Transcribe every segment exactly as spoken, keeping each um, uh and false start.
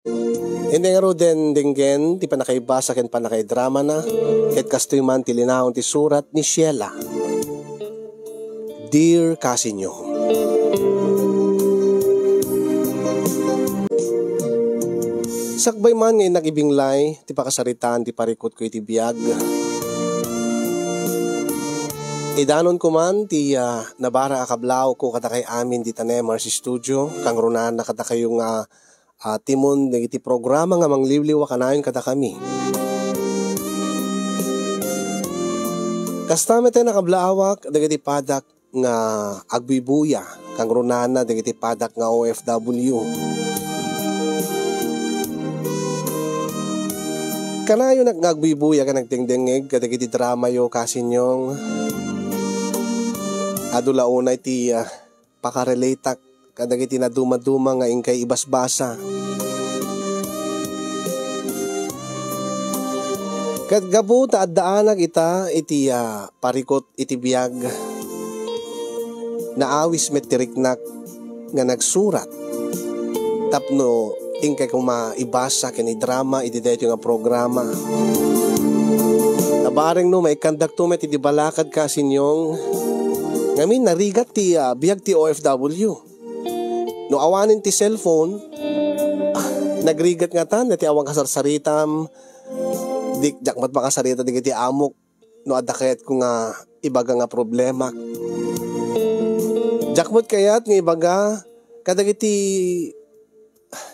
Indi ngaruden denggen ti pannakaibasa ken pannakaidramana, ket kastoy man ti linaon ti surat ni Sheila. Dear Kasinyo, sakbay man nga innak ibinglay ti pakasaritaan ti parikutko iti biag, idanonko man ti, ah, nabara a kablawko kadakay amin dita Nemars Studio, kangrunana kadakayo nga ah, timon dagiti programa nga mangliwliwa kanayon kadakami. Kasta met a nakablawak dagiti padak nga agbuybuya, kangrunana dagiti padak nga O F W. Kanayonak nga agbuybuya ken agdengdengngeg kadagiti dramayo, Kasinyong. Adu la unay ti, ah, pakarelateak kadagiti nadumaduma nga inkay ibasbasa. Ket gapu ta addaanak ita iti, ah, parikut iti biag, naawis met ti riknak nga nagsurat tapno inkay koma ibasa ken idrama iti daytoy nga programa. Nabareng no maikandakto met iti balakad, Kasinyong, ngamin narigat ti, ah, biag ti O F W. No awanen ti cellphone, ah, nagrigat ngatan ti awan kasarsaritam. Di, diak met makasarita dagiti amok no adda kayatko nga ibaga nga problemak. Diak met kayat nga ibaga kadagiti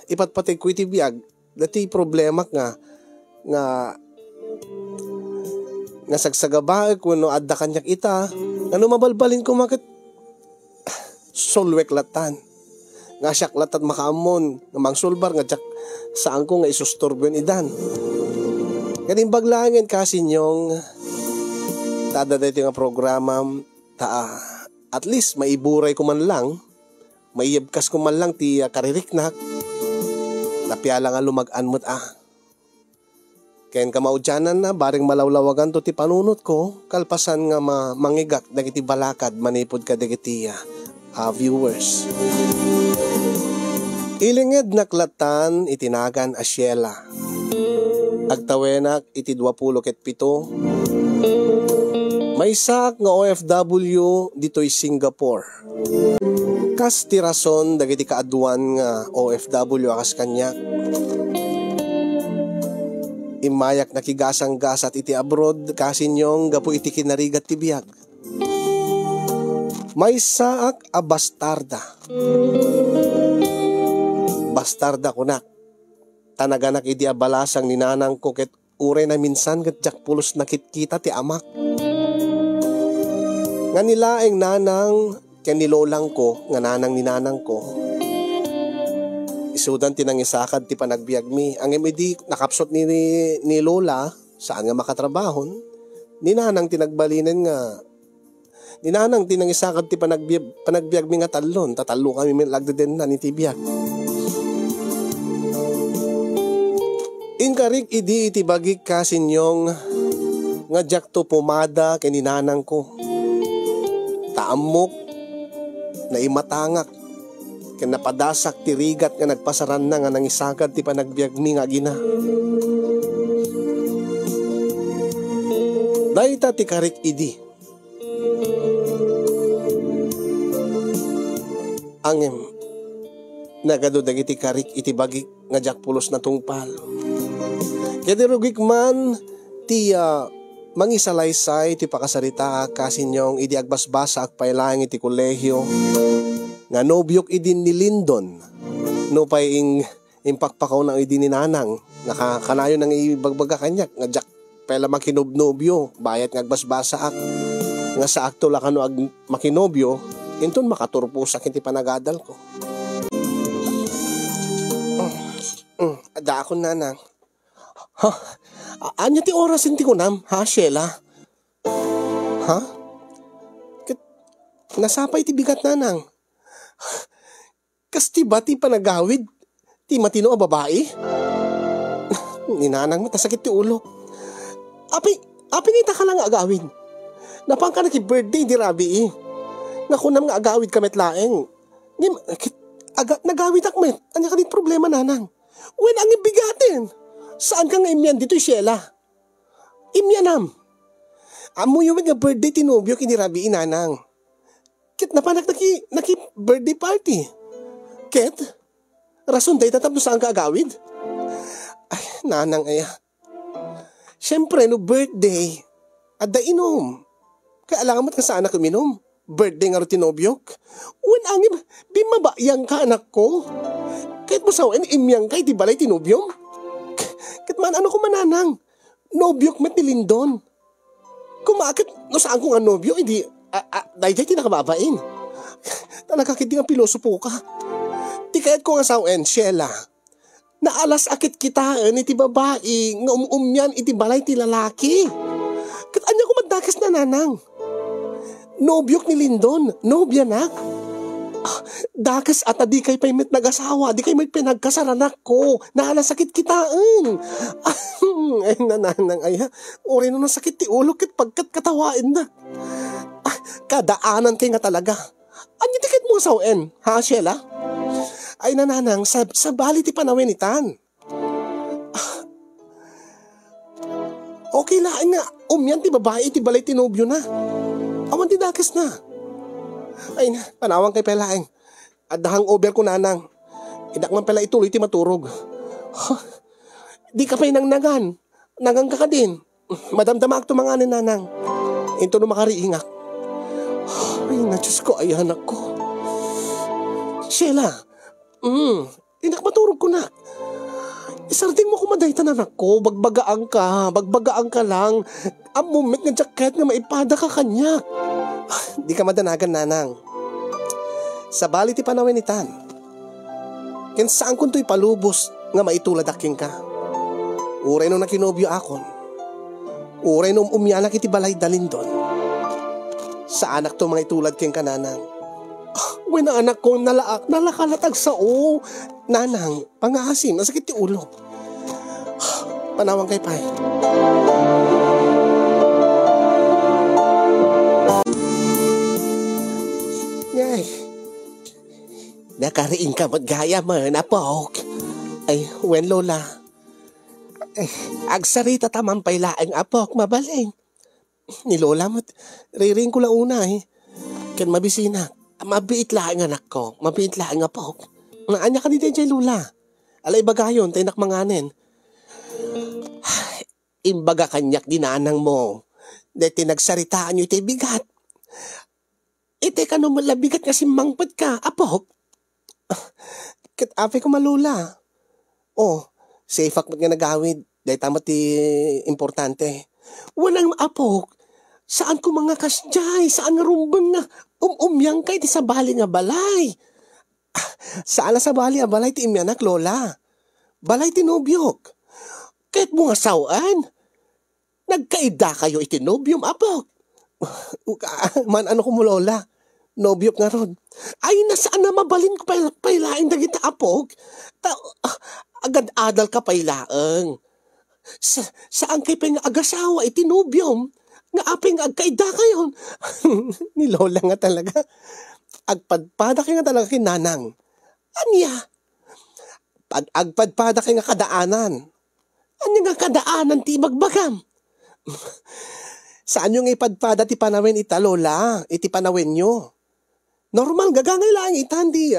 ipatpategko iti biag, dati problemak nga, nga, nga sagsagabaek wenno adda kaniak ita, nga no mabalbalin koma ket sulwek latan. Nga siak latan makaammon nga mangsulbar nga diak, saanko nga isusturboen idan. Ket imbag laengen, Kasinyong, ta adda daytoy nga programam, ta, ah, at least maiburayko man lang, maiyebkasko man lang ti, ah, kaririknak, ta piala nga lumag-an met, ah. Ken kamaudiananna, bareng malawlawaganto ti panunotko, kalpasan nga ma-, mangigak dagiti balakad manipud kadagiti, ah, ah, viewers. Ilingednak latan iti nagan a Sheila. Agtawenak iti duapulo ket pito. Maysaak nga O F W ditoy Singapore. Kas ti rason dagiti kaaduan nga O F W a kas kaniak, immayak nakigasanggasat iti abroad, Kasinyong, gapu iti kinarigat ti biag. Maysaak a bastarda. Bastarda kunak. Ta naganak idi a balasang ni nanangko ket uray naminsan ket diak pulos nakitkita ti amak. Nga ni laeng nanang ken ni lolangko nga nanang ni nanangko. Isudan ti nangisakad ti panagbiagmi. Ngem idi nakapsut ni, ni, ni lola, saan nga makatrabahon, ni nanang ti nagbalinen nga Ni nanang ti nangisakad ti panagbiag-, panagbiagmi nga tallon, ta tallokami met la agdedennan iti biag. Inkarik idi iti bagik, Kasinyong, nga diakto pumada ken ni nanangko. Ta ammok, naimatangak, ken napadasak ti rigat nga nagpasaranna nga nangisakad ti panagbiagmi nga agina. Dayta ti karik idi. Ngem, nagadu dagiti karik iti bagik nga diak pulos natungpal. Ket irugik man ti, ah, mangisalaysay ti pakasaritaak, Kasinyong, idi agbasbasaak pay laeng iti kolehio nga nobiok idi ni Lindon. Nupay ing-, impakpakawna idi ni nanang, naka-, kanayon nga ibagbaga kaniak nga diak pay la makinobnobio, bayat nga agbasbasaak, nga saakto la kano ag-, makinobio, inton makaturposak iti panagadalko. Mm, addaakon, nanang. Ha? A-, ania ti orasen ti kunam, ha, Sheila? Ha? Ket nasapay ti bigat, nanang. Kas ti ba ti panagawid ti matino a babai? Ni nanang met a sakit ti ulo. Apay, apay nga ita ka la nga agawid? Napanka naki-birthday di rabii. Nga kunam nga agawid ka met laeng. Ngem, kit-, aga-, nagawidak met. Ania kadi problema, nanang? Wen, angin bigaten. Saanka nga immian ditoy, Sheila? Immianam. Ammoyo met nga birthday ti nobiok idi rabii, nanang. Ket napanak naki-, naki-birthday party. Ket, rason dayta tapno saanka agawid? Ay, nanang aya. Siyempre, no birthday, adda inum. Kay alamet nga saanak uminum. Birthday ngarud ti nobiok. Wen, angin, bimmabaiangka, anakko. Ket mo sawen, immiangka iti balay ti nobiom. Ket man-ano koma, nanang? Nobiok met ni Lindon. Koma ket no saanko nga nobio, idi, a, a, daydiay ti nakababain. Talaga ketdi nga pilosopoka. Ti kayatko nga sawen, Sheila, naalas a kitkitaen iti babai nga um-ummian iti balay ti lalaki. Ket ania koma dakes, nanang? Nobiok ni Lindon, nobianak. Ah, dakes a ta dikay pay met nagasawa, dikay met pay nagkasar, anakko. Naalas a kitkitaen. Ay, nanang, ay, ha? Uray no nasakit ti ulo ket pagkatkatawaenna. Ah, kadaanankay nga talaga. Ania ti kayatmo nga sawen, ha, Sheila? Ay, nanang, sab-, sabali ti panawen itan. Okay laeng nga ummian ti babai iti balay ti nobiona. Awan ti dakesna. Ay na, panawankay pay laeng. Adda hangover ko, nanang. Diak man pay la ituloy ti maturog. Dika pay nangnangan. Nanganka kadin. Madamdamaakto manganen, nanang. Intono makariingak. Ay na, Diyos ko, ay anakko. Sheila. Mm. Dinak maturog, kunak. Isardengmo koma dayta, anakko, bagbagaanka, bagbagaanka lang. Ammom met nga diak kayat nga maipadaka kaniak. Dika madanagan, nanang. Sabali ti panawen itan. Ken saankonto ipalubos nga maituladak kenka. Uray no nakinobioakon. Uray no um-ummianak iti balay da Lindon. Saanakto mangitulad kenka, nanang. Wen, anakko, nala-, nalaka la ti agsao. Nanang, pangaasim, nasakit ti ulo. Panawankay pay. Ay. Nakariingka met gayamen, apok. Ay, wen, Lola. Ay, agsaritata man pay laeng, apok, mabalin. Ni Lola met, riring ko la unay. Ken mabisinak. Mabiit laeng, anakko. Mabiit laeng, apok. Nga, ania kadi daydiay, Lola? Ala, ibagayon, ta dinak manganen. Imbaga kaniak ni nanangmo. Daytoy nagsaritaanyo iti bigat. Iti kano met la bigat nga simmangpetka, apok? Ket apay koma, Lola? Oh, safeak met nga nagawid. Dayta met ti importante. Wen, apok, saan koma nga kasdiay, saan nga rumbeng nga um-ummiangka iti sabali nga balay. Saan a sabali a balay ti immianak, Lola. Balay ti nobiok. Kayatmo nga sawen? Nagkaidakayo iti nobiom, apok? Man-ano koma, Lola? Nobiok ngarud. Ay, na, saan a mabalin pay, pay laeng dagita, apok? Ta, ah, agad-adalka pay laeng. Sa-, saankay pay nga agasawa iti nobiom? Nga apay nga agkaidakayon? Ni Lola nga talaga. Agpadpadakay nga talaga ken nanang. Ania? Pag-, agpadpadakay nga kadaanan. Ania nga kadaanan ti ibagbagam? Saanyo nga ipadpada ti panawen ita, Lola, iti panawenyo. Normal, gagangay laeng itan ti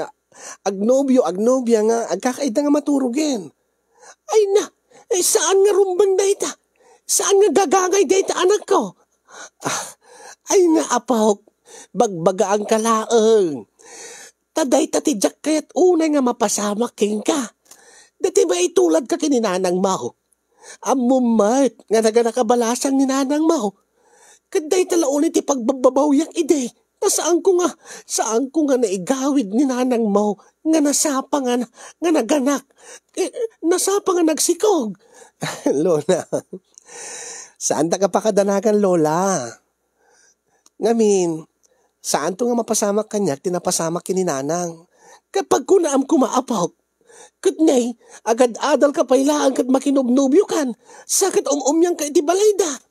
agnobio, agnobia nga agkakaida nga maturogen. Ay na, eh, saan nga rumbeng dayta? Saan nga gagangay dayta, anakko? Ah, ay na, apok, bagbagaanka laeng. Ta dayta ti diak kayat unay nga mapasamak kenka. Dayta maituladka ken ni nanangmo. Ammom met nga naganak a balasang ni nanangmo. Ket dayta la unay ti pagbabbabawiak idi. Ta saanko nga, saanko nga naigawid ni nanangmo nga nasapa nga na-, nga naganak. Eh, nasapa nga nagsikog. Lola, saantak a pakadanagan, Lola. Ngamin, saanto nga mapasamak kaniak ti napasamak ken ni nanang. Ket pagkunaam koma, apok. Ket nay, agad-adalka pay laeng ket makinobnobiokan, sa ket um-ummiangka iti balayda.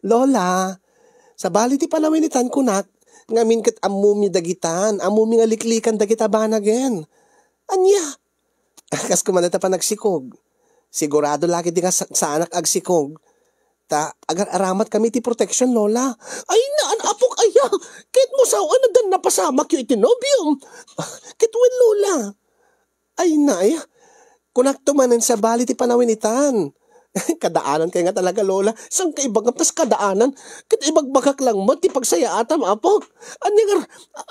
Lola, sabali ti panawen itan kunak, ngamin ket ammomi dagitan, ammomi nga liklikan dagita banagen. Ania? Kas kumanda ta panagsikog. Sigurado la ketdi nga sa-, saanak agsikog. Ta agar-aramat kami ti protection, Lola. Ay, naan, apok, aya. Ket mo sao, ano dan napasamakyo iti nobiom? Ket wen, Lola. Ay, nay. Kunakto manen sabali ti panawinitan. Kadaanan kay nga talaga, Lola. Saan ka ibagam tas kadaanan? Ket ibagbagak lang met ti pagsayaatam, apok. Anya nga,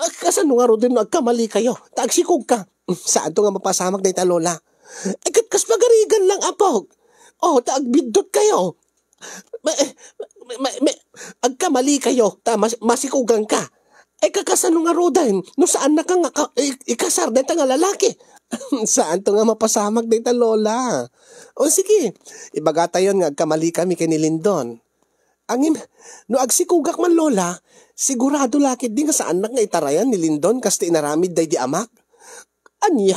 ah, kasano ngaruden no agkamali kayo? Ta agsikog ka. Saanto nga mapasamak dayta, Lola. Eh, ket kas pagarigan lang, apok. Oh, ta agbiddot kayo. Ma-, ma-, ma-, ma-, agkamali kayo, ta mas-, masikugan ka. Eh, kakasano ngaruden, no saannaka nga ka-, i-, ikasar dayta nga lalaki? Saanto nga mapasamak dayta, Lola. O sige, ibagatayon nga agkamali kami ken ni Lindon. Ngem, no agsikugak man, Lola, sigurado la ketdi nga saannak nga itarayan ni Lindon kas ti inaramid daydi amak. Ania?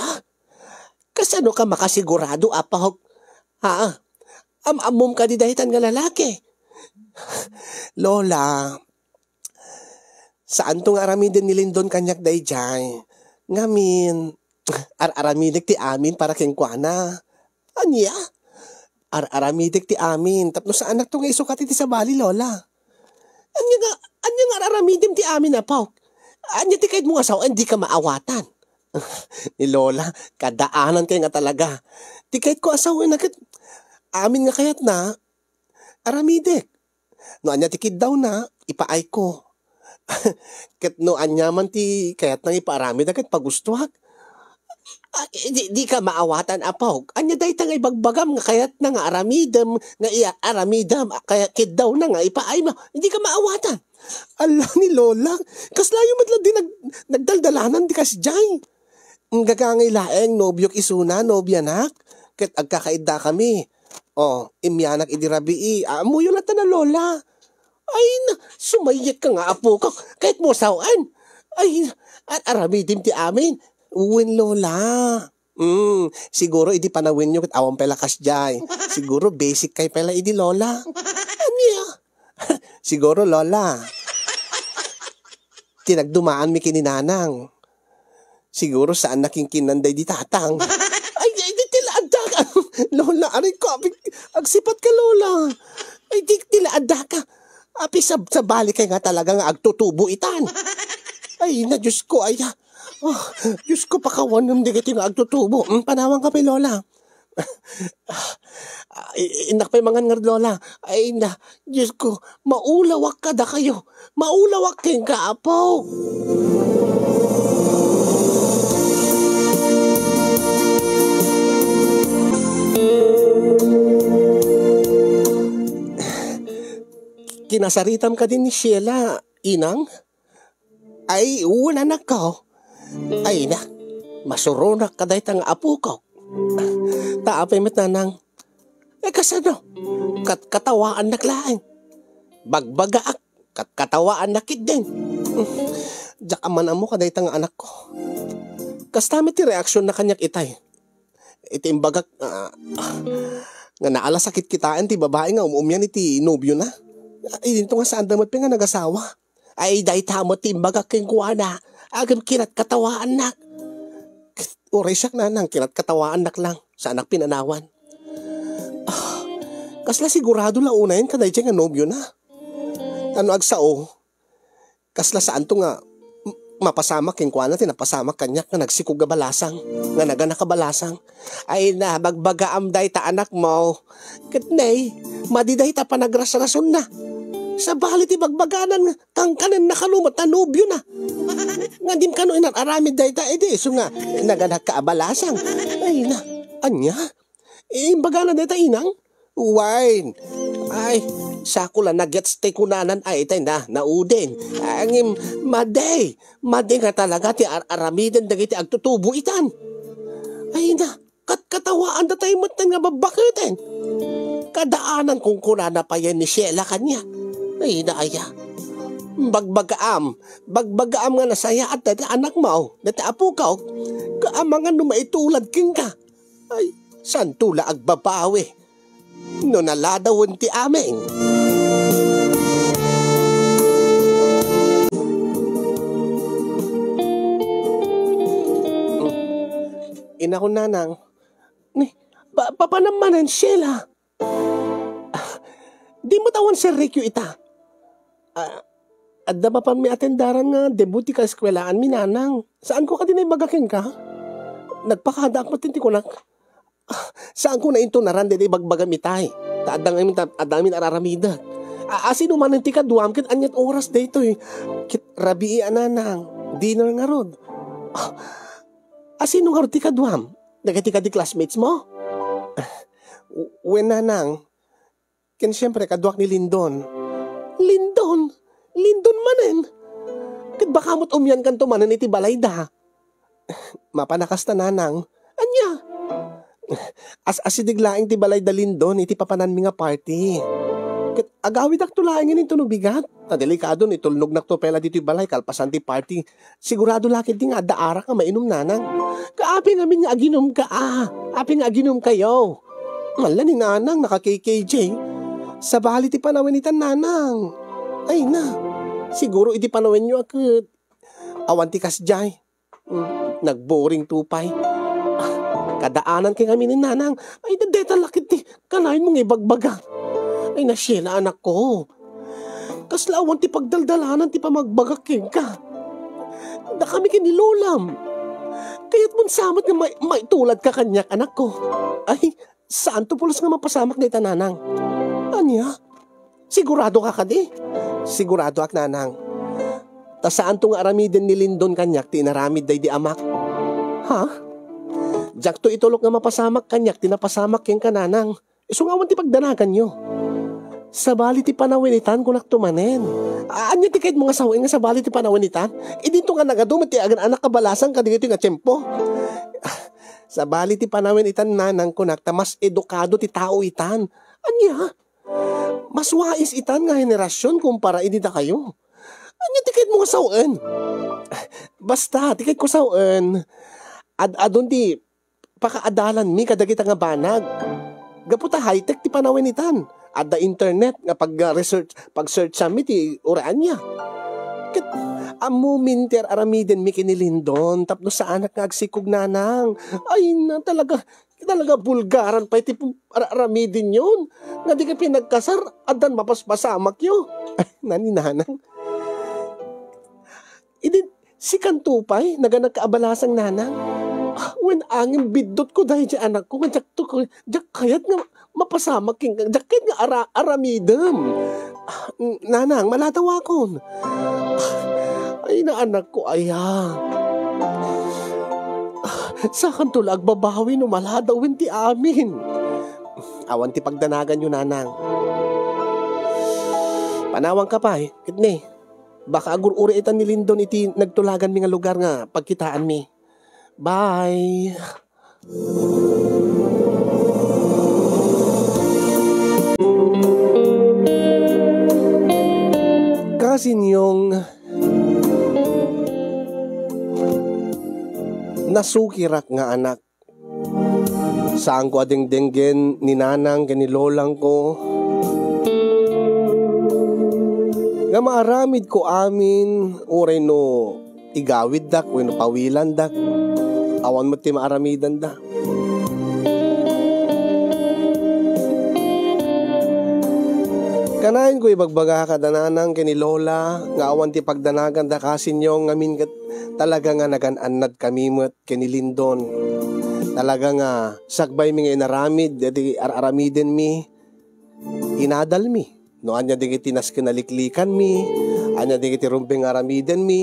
Kasano ka makasigurado, apok? Ha? Am-ammom kadi daytan nga lalaki? Lola, saanto nga aramiden ni Lindon kaniak daydiay. Ngamin, ar-aramidek ti amin para kenkuana. Ania? Ar-aramidek ti amin tapno saanakto nga isukat iti sabali, Lola. Ania nga, ania nga ar-aramidem ti amin, apok? Ania ti kayatmo nga sao-en, dika maawatan? Ni Lola, kadaanan kay nga talaga. Ti kayatko a sao-en a ket amin nga kayatna, aramidek. No ania ti kiddawna, ipaayko. Ket no ania man ti kayatna nga ipaaramid, ket pagustuak. Ah, di, dika maawatan, apok. Ania dayta nga ibagbagam nga kayatna nga aramidem, nga iya aramidem, kaya kiddawna nga ipaaymo. Dika maawatan. Ala ni Lola, kaslayo met la di nag-, nagdaldalanan di kasdiay. Gagangay laeng nobiok isuna, nobianak. Ket agkakaiddakami. Oh, immianak idi rabii. Ammoyo latta na, Lola. Ay na, sumayyat ka nga, apok. Kayatmo sao-en. Ay, ar-, aramidem ti amin. Wen, Lola. Mm, siguro idi panawenyo ket awan pay la kasdiay. Siguro basic kay pay la idi, Lola. Ania? Siguro, Lola. Ti nagdumaanmi ken ni Nanang. Siguro saanna kinkinnan daydi tatang. Ay, ay, di, ti la adda ka. Lola, aray ko, abi, agsipat ka, Lola. Ay, di, ti la adda ka. Abi, sab-, sabali kay nga talaga nga agtutubo itan. Ay, na, Diyos ko, ay, ah. Oh, Diyos ko, pakawanem dagiti nga agtutubo. Mm, panawan ka pay, Lola. Ah, i-, innak pay mangan ngarud, Lola. Ay na, Diyos ko, maulawak kadakayo. Maulawak kenka, apo. Kinasaritam kadi ni Sheila, inang? Ay, wen, anakko. Ay na, masuronak kadayta nga apokok. Ta apay met, nanang? Eh, kasano? Kat-, katawaannak laeng. Bagbagaak, kat-, katawaannak ketdin. Diak ammo kadayta nga anakko. Kasta met ti reaksionna kaniak itay. Iti imbagak, ah, nga naalasakit kitaen ti babai nga um-umyan iti nobiona. Idinto nga saanda met pay nga nagasawa. Ay, dayta met ti imbagak kenkuana. Agem kinatkatawaannak. Uray siak, nanang, kinatkatawaannak lang. Saanak pinanawan. Ah, kasla sigurado la unayen kadaydiay nga nobiona. Ano agsao? Kasla saanto nga m-, mapasamak kenkuana ti napasamak kaniak nga nagsikog a balasang, nga naganak a balasang. Ay na, bagbagaam dayta anakmo. Ket nay, madi dayta panagrasrasonna. Sabali ti bagbaganan nga kankanenna kano met a nobiona. Nga dim kano inar-aramid dayta, idi isu nga naganakka a balasang. Ay na, ania? Imbagana dayta, inang? Wen. Ay, sako la nagets ti kunanan, ay, itay na, nauden. Ngem, madi, madi nga talaga ti ar-aramiden dagiti agtutubo itan. Ay na, katkatawaandatayo metten nga babbaketen. Kadaanan kunkunana payen ni Sheila kaniak. Ay na aya. Bagbagaam, bagbagaam nga nasayaat dayta anakmo, dayta apokok, nga amangan no maitulad kenka. Ay, santo la agbabawi no naladawen ti amin. Inakon, nanang, Pa-, papanam manen, Sheila? Di met awan serrekyo ita. Ah, adda mapanmi atendaran nga debut ti kaeskuelaanmi, nanang. Saanko kadi naibaga kenka? Nagpakadaak met ti kunak. Ah, saanko naintunaran daydi ibagbagam itay. Ta adda ngamin ta-, adda ngamin ar-aramidek. A-, asino manen ti kaduam ket aniat oras daytoy? Ket rabii a, nanang. Dinner ngarud. Ah, asino ngarud ti kaduam? Dagiti kadi classmates mo? Wen, nanang. Ken siempre, kaduak ni Lindon. Lindon? Lindon manen? Ket baka met umiankanto manen iti balayda. Mapanakas ta, nanang. Ania? As-asideg laeng ti balayda Lindon iti papananmi nga party. Ket agawidakto laeng inton no bigat. Ta delikado no itulnognakto pay la ditoy balay kalpasan ti party. Sigurado la ketdi nga adda arak nga mainum, nanang. Kaapin ngamin nga aginumka, a. Apin nga aginumkayo. Malla ni nanang, naka-K K J. Sabali ti panawen itan, nanang. Ay na. Siguro iti panawenyo a ket awan ti kasdiay. Hmm, nagboring to pay. Ah, kadaanan kay ngamin ni nanang. Ay, deta la ketdi. Kanayon mo nga ibagbaga. Ay, na Sheila, anakko. Kasla awan ti pagdaldalanan ti pamagbaga kenka. Dakami ken ni lolam. Kayatmon sa met nga mai-, maituladka kaniak, anakko. Ay, saanto pulos nga mapasamak dayta, nanang. Ania? Siguradoka kadi? Siguradoak, nanang. Ta saanto nga aramiden ni Lindon kaniak ti inaramid daydi amak. Ha? Diakto itulok nga mapasamak kaniak ti napasamak kenka, nanang. Isu nga awan ti pagdanaganyo. Sabali ti panawen itan, kunakto manen. A-, ania ti kayatmo nga sawen nga sabali ti panawen itan? Idinto nga nagadu met ti agan-anak a balasang kadagitoy nga tiempo. Sabali ti panawen itan, nanang, kunak, ta mas edukado ti tao itan. Ania? Mas wais itan nga henerasion kumpara idi dakayo. Ania ti kayatmo nga sawen? Basta, ti kayatko sawen, ad-adun ti pakaadalanmi kadagita nga banag. Gapu ta high-tech ti panawen itan. Adda internet nga pag-research, pag-searchanmi ti uray ania. Ket ammomin ti ar-aramidenmi ken ni Lindon tapno saanak nga agsikog, nanang. Ay na, talaga, talaga bulgaran pay ti pu-, ar-, aramidenyon. Nga di kay pinagkasar, addan mapaspasamakyo. Ay, na ni nanang. Idi, sikanto pay, naganakka a balasang, nanang. Ah, wen angin biddutko daydi anakko, nga diakto ko, diak kayat nga mapasamak kenka, diak kayat nga ara-, aramidem. Ah, n-, nanang, maladawakon. Ay, na anakko aya. Ah, sakanto la agbabawi no maladaw wen ti amin. Awan ti pagdanaganyo, nanang. Panawanka pay, ket ni, baka agur-uri itan ni Lindon iti nagtulaganmi nga lugar nga pagkitaanmi. Bye! Kasinyong, nasukirak nga anak. Saanko a dengdenggen ni nanang ken ni lolangko nga maaramidko amin, uray no igawiddak wenno pawilandak, awan met ti maaramidanda. Kanayon ko ibagbaga kada nanang ken ni lola nga awan ti pagdanaganda, kasinyong, ngamin ket talaga nga nagan-annadkami met ken ni Lindon. Talaga nga sakbaymi nga inaramid dagiti ar-aramidenmi, inadalmi. No ania dagiti nasken a liklikanmi, ania dagiti rumbeng nga aramidenmi,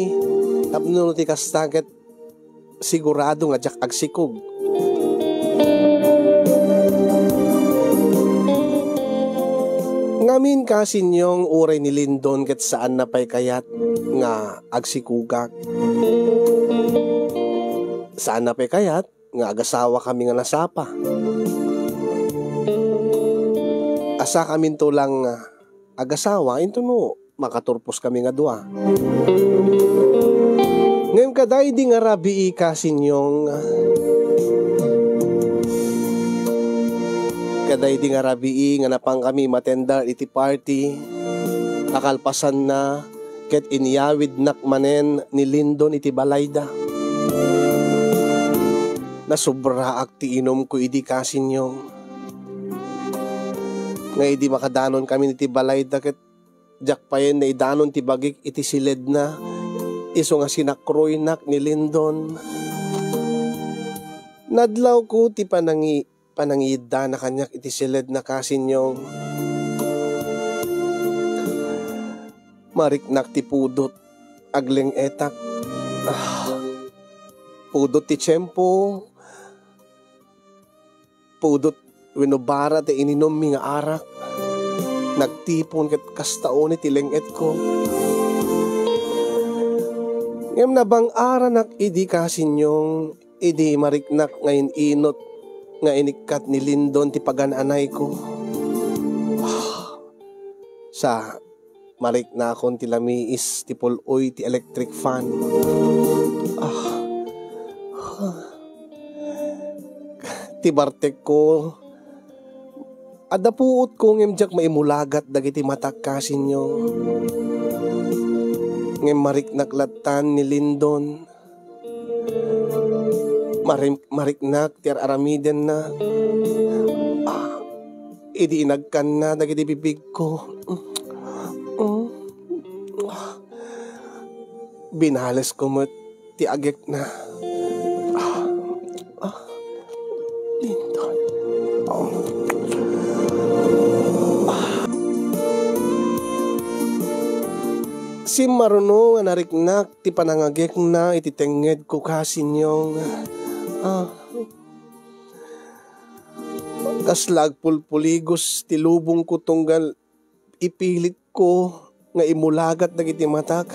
tapno no ti kasta ket sigurado nga diak agsikog. Ngamin, kasinyong, uray ni Lindon ket saanna pay kayat nga agsikugak. Saanna pay kayat nga agasawakami nga nasapa. Asakaminto lang nga agasawa, intono makaturposkami nga dua. Ngem kadaydi nga rabii, kasinyong, kadaydi nga rabii nga napankami matender iti party, a kalpasanna, ket inyawidnak manen ni Lindon iti balayda. Nasubraak ti inumko idi, kasinyong. Nga idi makadanon kami iti balayda ket diak payen naidanon ti bagik iti siledna, isu nga sinakroynak ni Lindon. Nadlawko ti panangi-, panangiyeddana kaniak iti siledna, kasinyong. Mariknak ti pudot, agleng-etak. Ah, pudot ti tiempo, pudot wenno bara ti ininummi nga arak. Nagtipon ket kasta unay ti leng-etko. Ngem nabang-aranak idi, kasinyong, idi mariknak nga in-inut nga inikkat ni Lindon ti pagan-anayko. Sa, mariknakon ti lamiis ti pul-oy ti electric fan. Ah. Ti bartekko, adda puotko ngem diak maimulagat dagiti matak, kasinyong. Ngem mariknak lattan ni Lindon. Marim-, mariknak ti ar-aramidenna. Ah, idi inagkanna dagiti bibigko. Mm. Binalesko met ti agekna. Ah, ah, Lindon. Ah. Simmaruno nga nariknak ti panangagekna iti tengngedko, kasinyong. Ah. Kasla agpulpuligos ti lubongko tunggal ipilitko nga imulagat dagiti matak.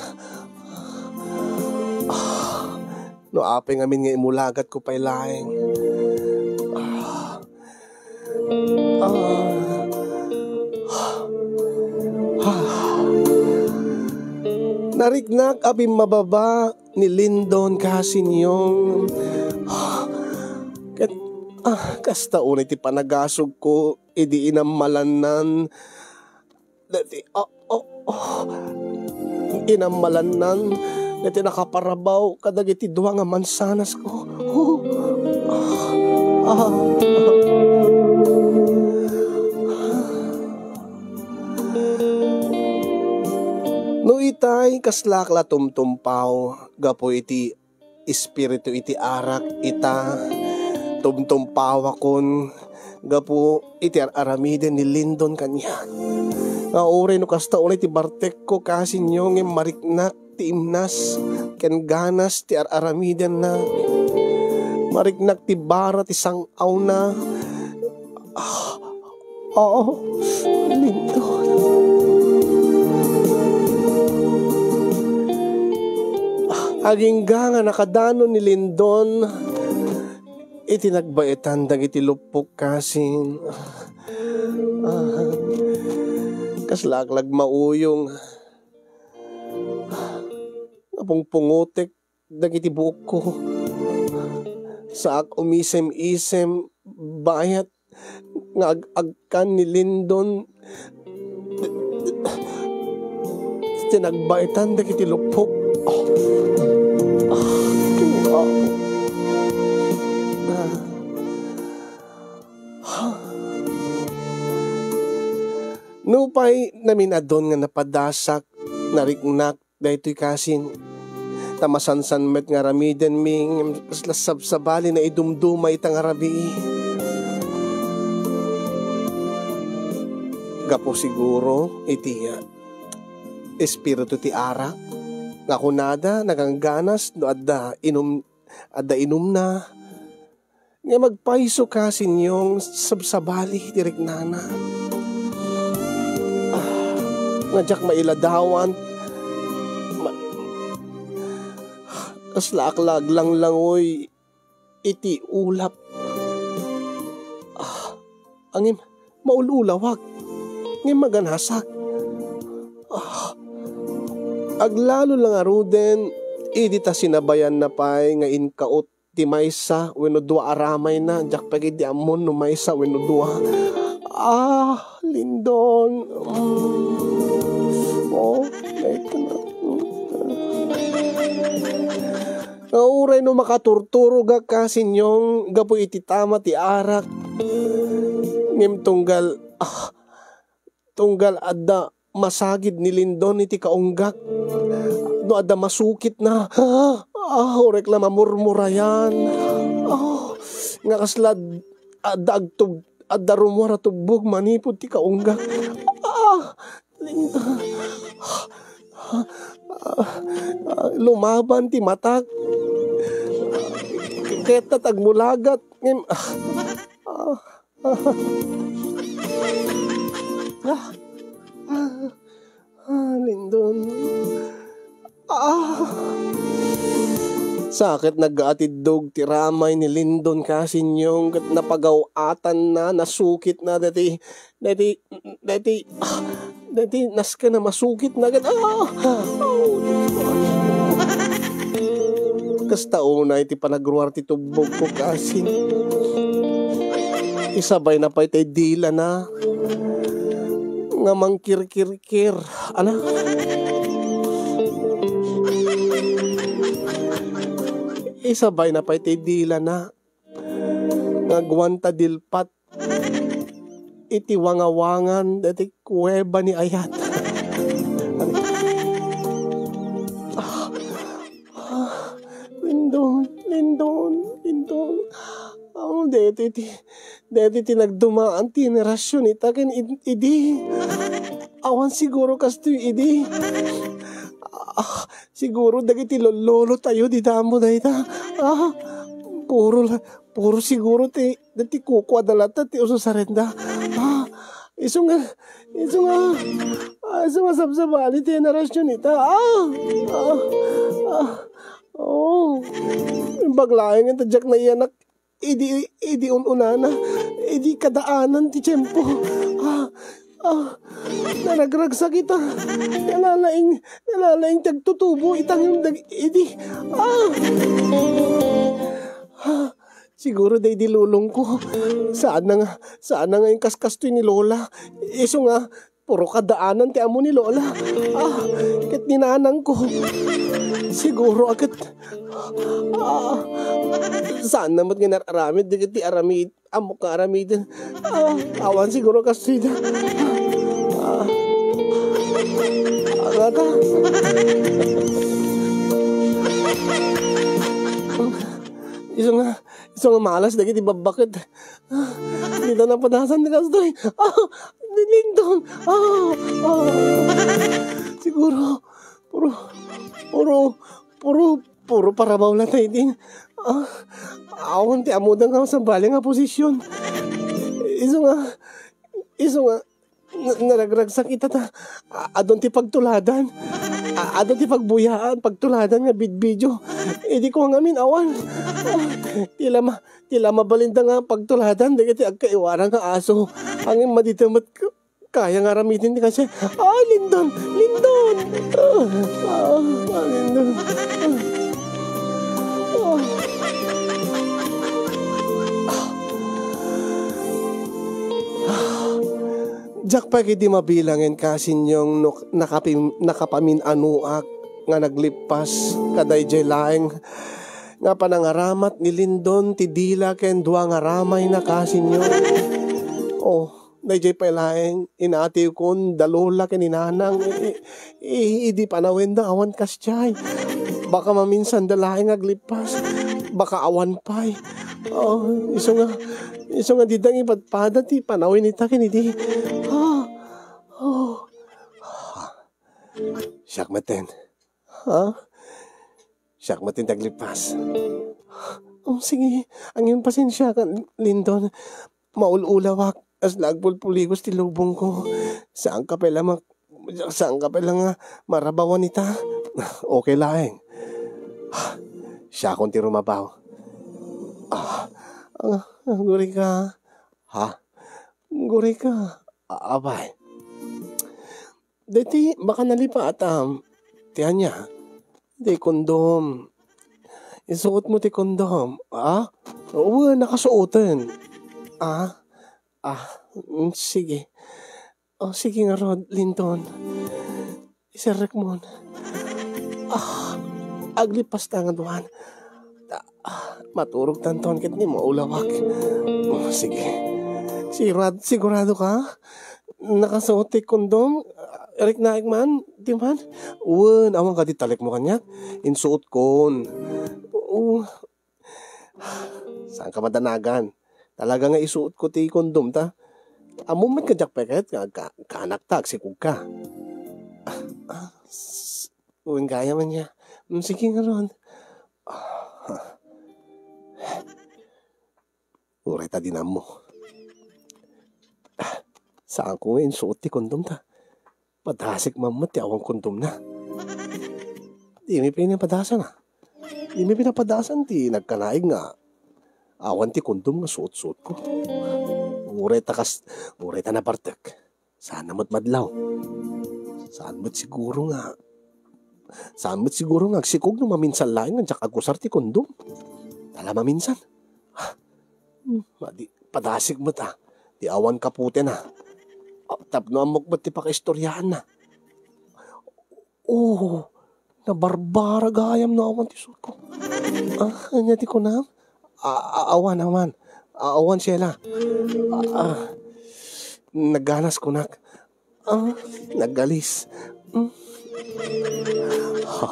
Ah, no apay ngamin nga imulagatko pay laeng. Ah. Ah. Ah. Nariknak a bimmababa ni Lindon, kasinyong. Ket, ah, kasta unay ti panagasugko idi inammalannan dagiti, ah, ah, ah, inammalannan dagiti nakaparabaw kadagiti dua nga mansanasko. Oh, ah, ah. No itay, kaslaak la tumtumpaw gapu iti espiritu iti arak ita, tumtumpawakon gapu iti ar-aramiden ni Lindon kaniak. Nga uray no kasta unay ti bartekko, kasinyong, ngem mariknak ti imnas ken ganas ti ar-aramidenna. Mariknak ti bara ti sang-awna. Ah, oo, Lindon. Agingga nga nakadanon ni Lindon iti nagbaetan dagiti luppok, kasin. Ah, kaslaak la agmauyong. Napungpungotek dagiti buokko. Saak umisem-isem, bayat nga ag-agkan ni Lindon ti nagbaetan dagiti luppok. Ah, ah, ah. Nupay naminadon nga napadasak, nariknak daytoy kasin. Ta masansan met nga aramidenmi, ngem kasla sabsabali naidumduma ita nga rabii. Gapu siguro iti, ah, espiritu ti arak nga kunada nagangganas no adda inum-, adda inumna. Nga magpayso ka, Sinyong, sabsabali ti riknana. Ah, nga diak mailadawan. Ma-, kasla ak la aglanglangoy iti ulap. Ah, ngem maul-ulawak. Ngem maganasak. Ah, aglalo la ngaruden, idi ta sinabayanna pay nga inkaot ti maysa wenno dua a ramayna, diak pay ketdi ammon no maysa wenno dua. Ah, Lindon. Mm. Oh, maysa na. Nga uray no makaturturogak, Kasinyong, gapu iti tama ti arak, ngem tunggal, ah, tunggal adda masagid ni Lindon iti kaunggak, no adda masukitna, ah, uray la mamurmurayan. Ah, nga kasla ad-, adda agtub-, adda rummuar a tubbog manipud ti kaunggak. Ah, Lindon. Ah, ah, lumaban ti matak. Ket agmulagat. Ngem, ah, ah, ah, ah, ah, Lindon. Ah! Sa ket naggaatiddog ti ramay ni Lindon, Kasinyong, ket napagaw-atanna, nasukitna daytoy, daytoy, daytoy, ah, daytoy nasken a masukitna ket, ah! Oh, Diyos ko. Kasta unay ti panagruar ti tubbogko, Kasin. Isabayna pay tay dilana nga mangkirkirkir. Ana? Isabayna pay ti dilana nga agwan ta dilpat iti wangawangan daytoy kuweba ni Ayat. Ah, ah, Lindon, Lindon, Lindon. Ah, daytoy ti, daytoy ti nagdumaan ti henerasyon ita ken id-, idi. Awan siguro kastoy idi. Ah, siguro dagiti lololo tayo dida ammo dayta. Ah, puro la-, puro siguro ti, ti kukuada latta ti ususarenda. Ah, isu nga, isu nga, ah, isu nga sabsabali ti henerasyon ita. Ah, ah, ah, oh. Imbag laeng ita diak naiyanak. Idi, idi un-unana, idi kadaanan ti tiempo. Ah, ah, naragragsak ita. Nalalaing, nalalaing ti agtutubo ita ngem dag-, idi. Ah! Ah, siguro daydi lolongko. Saanna nga, saanna nga inkaskastoy ni Lola. Isu nga, puro kadaanan ti ammo ni Lola. Ah, ket ni nanangko. Siguro a ket, ah, saanna met nga nar-aramid dagiti aramid, ammo nga aramiden. Ah, awan siguro kastoy da. Ah, agata. Isu nga, isu nga malas dagiti babbaket. Ah, dida napadasan ti kastoy. Ah, Lindon. Ah, ah. Siguro, puro, puro, puro, puro parabaw la tayo din. Ah, awan ti ammoda nga sabali nga posisyon. Isu nga, isu nga, na-, naragragsak ita ta, a-, adun ti pagtuladan. A-, adun ti pagbuyaan, pagtuladan nga bidbidio. Idi ko ngamin awan. Ah, ti lama-, ti la mabalinda nga pagtuladan dagiti agkaiwara nga aso. Angin madita met k-, kaya nga aramiden ti kasi. Ah, Lindon! Lindon! Ah, ah, ah, Lindon. Ah. Diak pay ketdi mabilangen, Kasinyong, no nakapim-, nakapamin-anoak nga naglippas kadaydiay laeng nga panangaramat ni Lindon ti dila ken dua nga ramayna, Kasinyong. Oh, daydiay pay laeng inatiwkon da Lola ken ni Nanang. I-, i-, idi panawenda awan kasdiay. Baka maminsanda laeng aglippas. Baka awan pay. Oh, isu nga, isu nga dida nga ipadpada ti panawen ita ken idi. Ah, oh. Siak metten. Ha? Siak metten ti aglippas. Oh, sige. Angin pasensiakan, Lindon. Maul-ulawak. Kasla agpulpuligos ti lubongko. Saanka pay la mak-, saanka pay la nga marabawan ita. Okay laeng. Siakon ti rumabaw. Ah, ah, gurika. Ha? Gurika. A-, apay. Deti, baka nalipatam. Ti ania? Ti kondom. Isuot mo ti kondom. Ah? Wen, nakasuoten. Ah? Ah, mm, sige. Oh, sige ngarud, Lindon. Iserrek mon. Ah, aglippas ta nga duan. Ah, maturog tanton ket ni maulawak. Oh, sige. Sigurad-, sigurado ka? Nakasuot ti kondom? Riknaek man? Di man? Wen, awan kadi talek mo kaniak? Insuot kon. Oo. Saan ka madanagan? Talaga nga isuot ko ti kondom ta. Ammom met kadiak peket nga agka-, kanak ta, agsikog ka. Ah, ah, s-, wen gayam ania. Mm, sige ngarud. Ah, uray ta di nammo. Ah, saan ko nga insuot ti kondom ta. Padasik man met ti awan kondomna. Dimi pay napadasan, ah. Dimi pinapadasan ti nagkanaig nga awan ti kondom nga suot-suot ko. Uray ta kas-, uray ta nabartek. Saan na met madlaw. Saan met siguro nga, saan met siguro nga agsikog no maminsan laeng nga diak agusar ti kondom. Tala maminsan. Hmm, madi, padasik met, ah. Di awan kaputena. Ah, tapno ammok met ti pakaistoryaanna. Oh, nabarbara gayam no awan ti suot ko. Ah, ania ti kunam? Ah, ah, awan, awan. Ah, awan, Sheila. Ah, ah, nagganas kunak. Ah, nagalis. Hmm. Ha.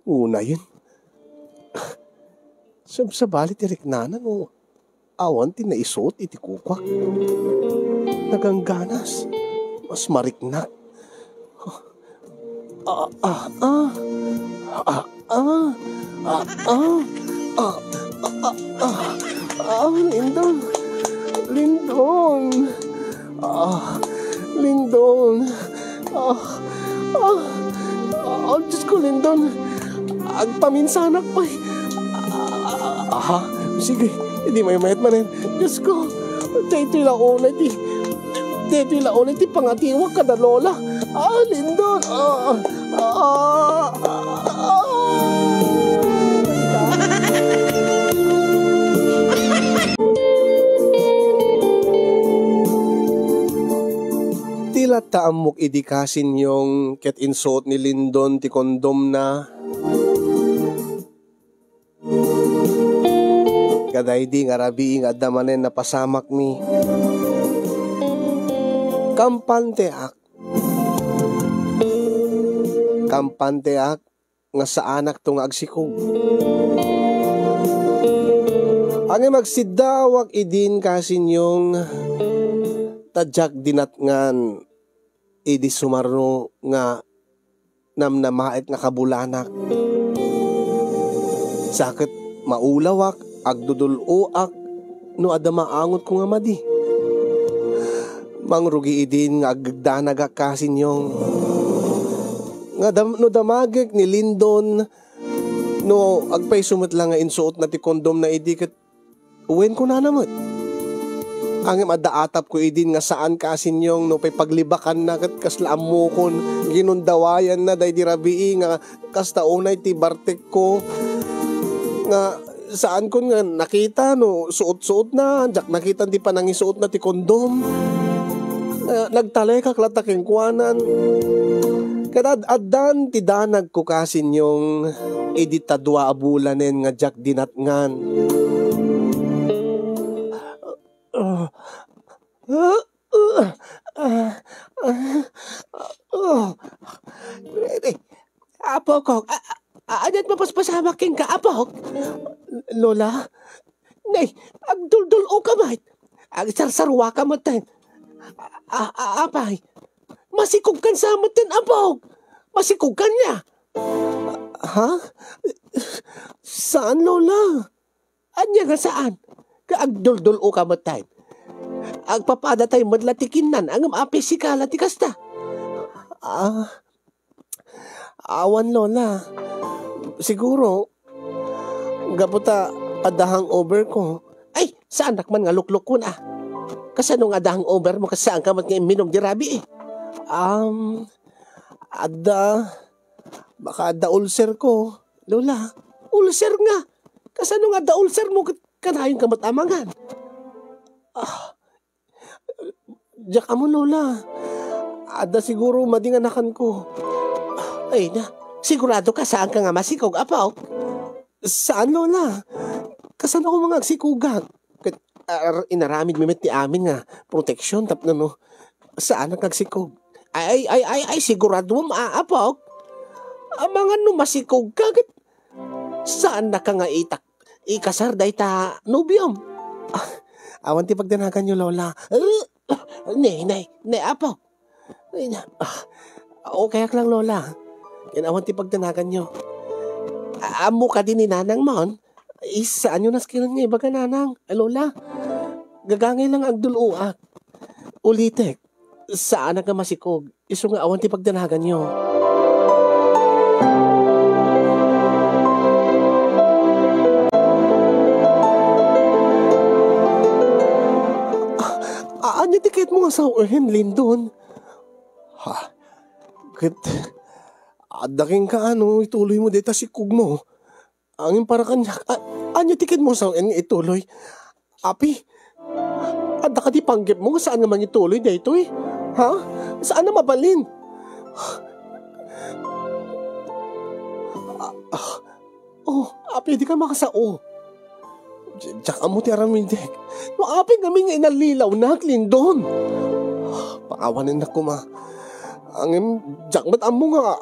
Unayen. Sabsabali ti riknana no awan ti naisuot iti kukuak. Nagangganas. Mas mariknak. Ah, ah, ah. Ah, ah. Ah, ah. Ah, ah, ah, ah, ah, Lindon. Lindon. Ah, Lindon. Ah, ah, ah, Diyos ko, Lindon. Agpaminsanak pay. Ah, ah, ah, sige, idi maymayat manen. Diyos ko, daytoy la unay ti, daytoy la unay ti pangatiwak kada Lola. Ah, Lindon. Ah, ah, ah, ah. Ti latta ammok idi kasinyong ket insuot ni Lindon ti kondomna. Kadaydi nga rabii nga adda manen napasamakmi. Kampanteak. Kampanteak nga saanakto nga agsikog. Ngem agsiddawak idin kasinyong ta diak dinatngan idi sumarno nga namnamaet nga kabulanak. Sa ket maulawak, agdudul-oak no adda maangotko nga madi. Mangrugi idin nga agdanagak kasinyong. Nga dam-, no damagek ni Lindon, no agpayso met la nga insuotna ti kondomna idi ket wen kunana met. Ngem adda atapko idin nga saan kasinyong no pay paglibakanna ket kasla ammokon ginundawayanna daydi rabii nga kasta unay ti bartekko nga saankon nga nakita no suot-suotna, diak nakita ti panangisuotna ti kondom. Nga nagtalekak latta kenkuanan. Ket ad-, addan ti danagko kasinyong idi ta dua a bulanen nga diak dinatngan. Ah, ah, ah, ah, ah. Apokok, a-, a-, ania't mapaspasamak kenka, Apok? Lola? Nay, agduldul-oka met. Agsarsaruaka met. A-, a-, apay, masikogkan sa met, Apok. Masikogkan nia. Ha? Saan, Lola? Ania nga saan? Ket agduldul-oka met. Agpapadatay met la ti kinnan, ngem apay sika la ti kasta? Ah, awan, Lola. Siguro, gapu ta adda hangover ko. Ay, saanak man nga luklukkon, ah. Kasano nga adda hangover mo, kas saanka met nga imminom di rabii? Um, adda, baka adda ulcer ko, Lola. Ulcer nga? Kasano nga adda ulcer mo ket kanayon ka met a mangan? Ah, diak ammo, Lola. Adda siguro madi nga nakanko. Ay na, sigurado ka saanka nga masikog, Apok? Saan, Lola. Kasano ko nga agsikugak? Ket, ar-, inaramid mi met ti amin nga proteksyon tapno no, saanak nga agsikog. Ay, ay, ay, ay, ay, siguraduam, a-, apok. Amangan no masikog ka, ket saannaka nga itak-, ikasar dayta nobiom. Ah, awan ti pagdanaganyo, Lola. Ne, ne, ne, apo. Ay, na, ah, okay ak lang, Lola. Ken awan ti pagdanaganyo. A-, ammo kadi ni Nanang mon? Is, saanyo naskenen nga ibaga, Nanang, a, Lola? Gagangay lang agdul-oak. Ulitek, saanak nga masikog. Isu nga awan ti pagdanaganyo. A-, ania ti kayatmo nga sawen, Lindon? Ha? Ket, adda kenka no ituloymo dayta sikogmo. Angin para kaniak, a-, ania ti kayatmo sawen nga ituloy? Api, adda kadi panggepmo nga saan nga mangituloy daytoy? Ha? Saan a mabalin? Ah, ah, oh, api, dika makasao. Di-, diak ammo ti aramidek. No apay ngamin nga inallilawnak, Lindon. Pakawanennak koma. Ngem, diak met ammo nga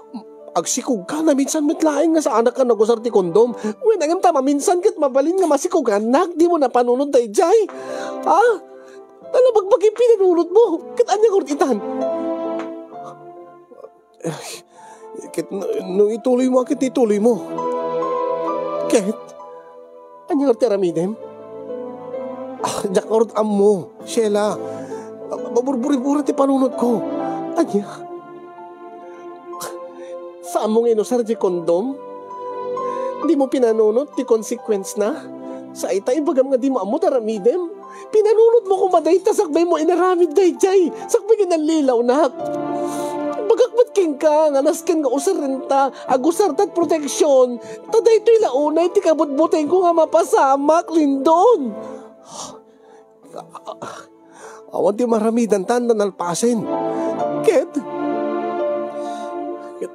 agsikogka, naminsan met laeng nga saanak nga nagusar ti kondom. Wen, ngem ta maminsan ket mabalin nga masikogannak, dimo napanunot daydiay. Ha? Nalabagbagi pinanunotmo. Ket ania ngarud itan? Ay, ket no, no ituloymo, ket ituloymo. Ket, ania ngarud ti aramidem? Ah, diak ngarud ammo, Sheila. Maburburi-buri ti panunotko. Ania? Saanmo nga inusar ti kondom? Dimo pinanunot ti consequence na? Sa ita, ibagam nga dimo ammo ti aramidem? Pinanunotmo koma dayta sakbay mo inaramid daydiay, sakbay nga inallilawnak. Ibagak met kenka nga nasken nga usarenta, agusarta ti proteksyon, ta daytoy la unay ti kabutbutengko nga mapasamak, Lindon. Awan ti maramidanta a nalpasen. Ket, ket,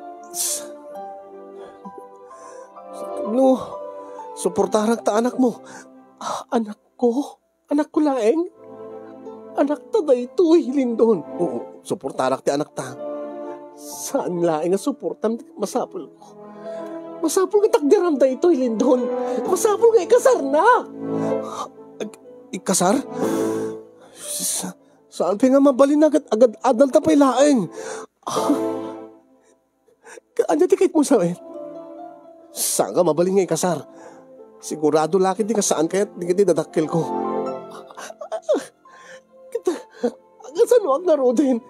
no, suportarak ta anakmo. Ah, anakko? Anakko laeng? Anakta daytoy, Lindon. Oo, suportarak ti anakta. Saan laeng a suportam ti masapulko? Masapul nga takderam daytoy, Lindon. Masapul nga ikasarna. Ag-, ikasar? Sa-, saan pay nga mabalin nga agad-, agad-adalta pay laeng? Ka-, ania ti kayatmo sawen? Saanka mabalin nga ikasar. Sigurado la ket nga saan kayat dagiti dadakkelko. Ket, kasanoak ngaruden?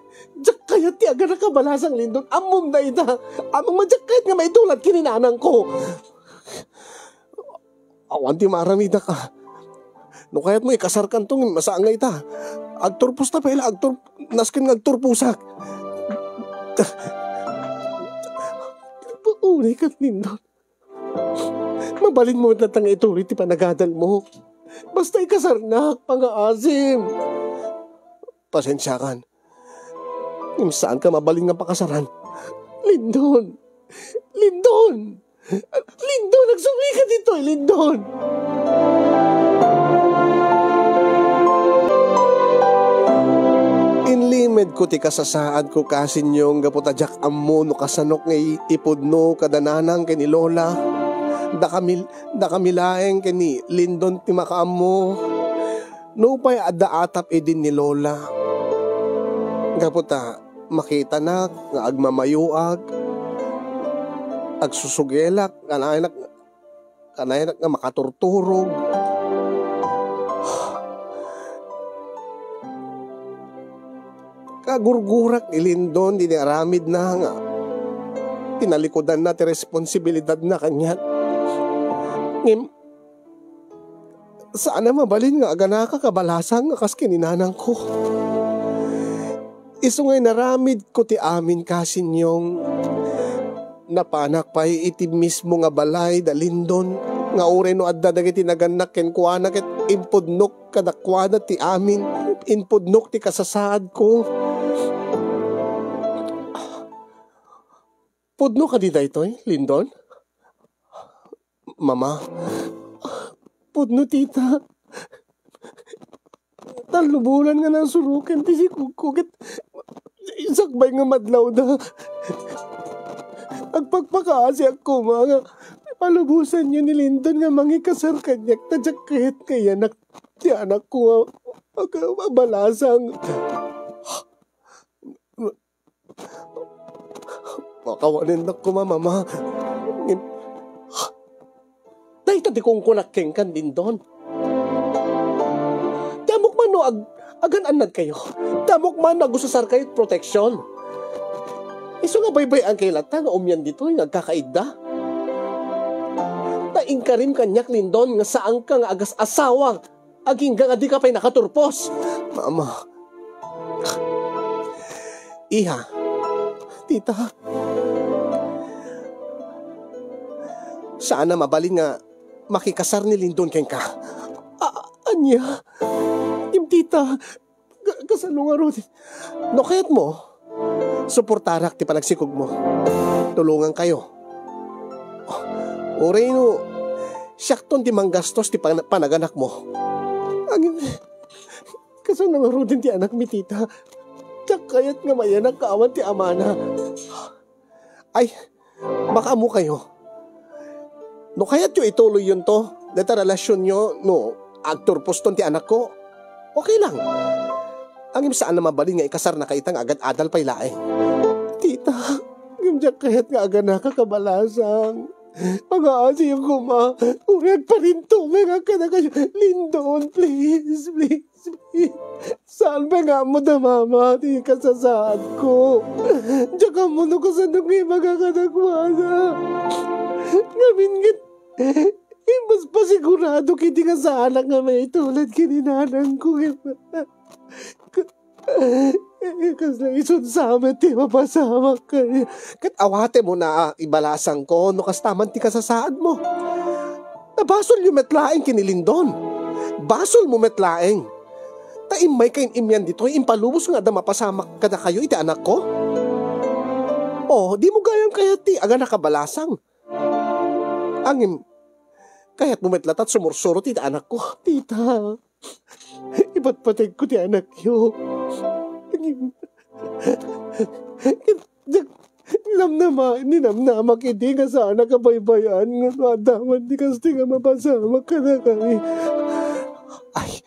Diak kayat ti aganakabalasang, Lindon. Ammom dayta. Ammom a diak kayat nga maitulat ken ni nanangko. Awan ti maaramidak a. No kayatmo, ikasarkanto, ngem saan nga ita. Agturposta pay la, agtur-, nasken nga agturposak. Paunay ket, Lindon. Mabalinmo met latta nga ituloy ti panagadalmo. Basta ikasarnak, pangaasim. Pasensiakan. Ngem saanka mabalin nga pakasaran. Lindon! Lindon! Lindon, agsubli ka ditoy, Lindon! Inlimedko ti kasasaadko, Kasinyong, gapu ta diak ammo no kasanok nga i-, ipudno kada nanang ken ni Lola. Dakami, dakami laeng ken ni Lindon ti makaammo. Nupay adda atap idin ni Lola. Gapu ta makitanak nga agmamayoak, agsusugelak, kanayanak, kanayanak nga makaturturog. Kagurgurak ni Lindon idi aramidna nga tinalikudanna ti responsibilidadna kaniak. Ngem, saan a mabalin nga aganaka kabalasang nga kas ken ni nanangko. Isu nga inaramidko ti amin, Kasinyong. Napanak pay iti mismo nga balay da Lindon, nga uray no adda dagiti nagannak kenkuana ket impudnok kadakuada ti amin, impudnok ti kasasaadko. Pudno kadi daytoy, Lindon? Mama. Pudno, tita. Tallo bulan nga nasuroken ti sikogko ket sakbay nga madlawda. Agpakpakaasiak koma nga palubosanyo ni Lindon nga mangikasar kaniak ta diak kayat nga iyanak ti anakko nga aga-, abalasang. Makawanen na koma, Mama. Ngem, dayta ti kunkunak kenka, Lindon. Damok man no ag-, agan-annadkayo. Damok man no agusasarkayo ti proteksion. Isu nga baybay-ankayo latta nga umian ditoy nga agkakaidda. Ta inkarim kaniak, Lindon, nga saanka nga agas-asawa agingga nga dika pay nakaturpos. Mama. Iha. Tita. Saan a mabalin nga makikasar ni Lindon kenka. A-, ania? Ngem tita, ka-, kasano ngarud? No kayatmo, suportarak ti panagsikogmo. Tulongankayo. Uray no, siakton ti manggastos ti pan-, panaganakmo. Ngem, kasano ngaruden ti anakmi, tita? Diak kayat nga mayanak awan ti amana. Ay, makaammokayo. No kayatyo ituloyyon to, dayta relasionyo, no agturposton ti anakko, okay lang. Ngem saan a mabalin nga ikasarnaka ita nga agad-adal pay laeng. Tita, ngem diak kayat nga aganaka kabalasang. Pangaasiyo koma, uray agparintongay nga kadakayo. Lindon, please, please. Saan pay nga ammo da Mama ti kasasaadko? Diak ammo no kasano nga ibaga kadakuada. Ngamin ket, mas pasigurado ket idi nga saanak nga maitulad ken ni nanangko. Kasla isu sa met ti mapasamak kaniak. Ket awatemon a ibalasangko no kasta man ti kasasaadmo. Nabasolyo met laeng ken ni Lindon. Basolmo met laeng. Ta immayka in-imian ditoy, impalubos nga adda mapasamak kadakayo iti anakko. O, dimo gayam kayat ti aganaka balasang. Ngem, kayatmo met latta ti sumursuro iti anakko. Tita, ipatpategko ti anakyo. Ngem, Namnama, ninamnamak idi nga saanak a baybay-an nga no adda man ti kastoy nga mapasamak kadakami. Ay,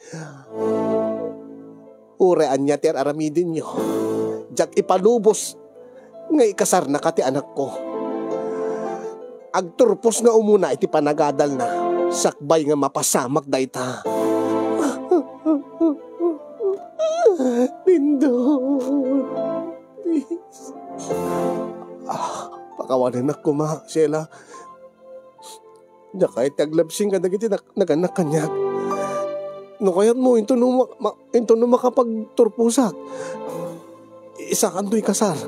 uray ania ti ar-aramidenyo, diak ipalubos nga ikasarnaka ti anakko. Agturpos nga umuna iti panagadalna, sakbay nga mapasamak dayta. Lindon. Please. Ah, pakawanennak koma, Sheila. Diak kayat ti aglabsing kadagiti nak-, naganak kaniak. No kayatmo, intono ma-, ma-, intono makapagturposak. Isakanto ikasar.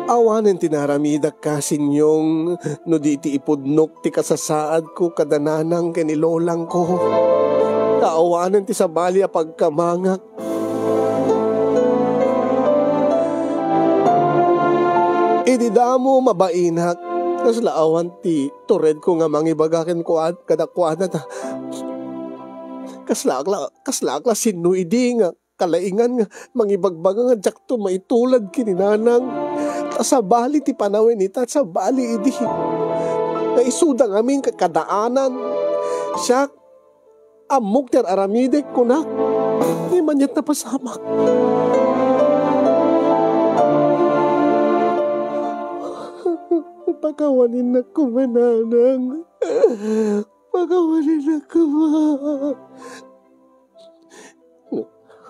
Awanen ti naaramidak, Kasinyong, no di iti ipudnok ti kasasaadko kada nanang ken ni lolangko. Ta awanen ti sabali a pagkamangak. Idi damo mabainak, kasla awan ti turedko nga mangibaga kenkuad-, kadakuada ta kaslaak la, kaslaak la sinno idi nga kalaingan nga mangibagbaga nga diakto maitulad ken ni nanang. Ta sabali ti panawen ita, sabali idi. Nga isuda ngamin ket kadaanan. Siak, ammok ti ar-aramidek, kunak. Ngem aniat napasamak. Pakawaninnak koma, nanang. Pakawaninnak koma.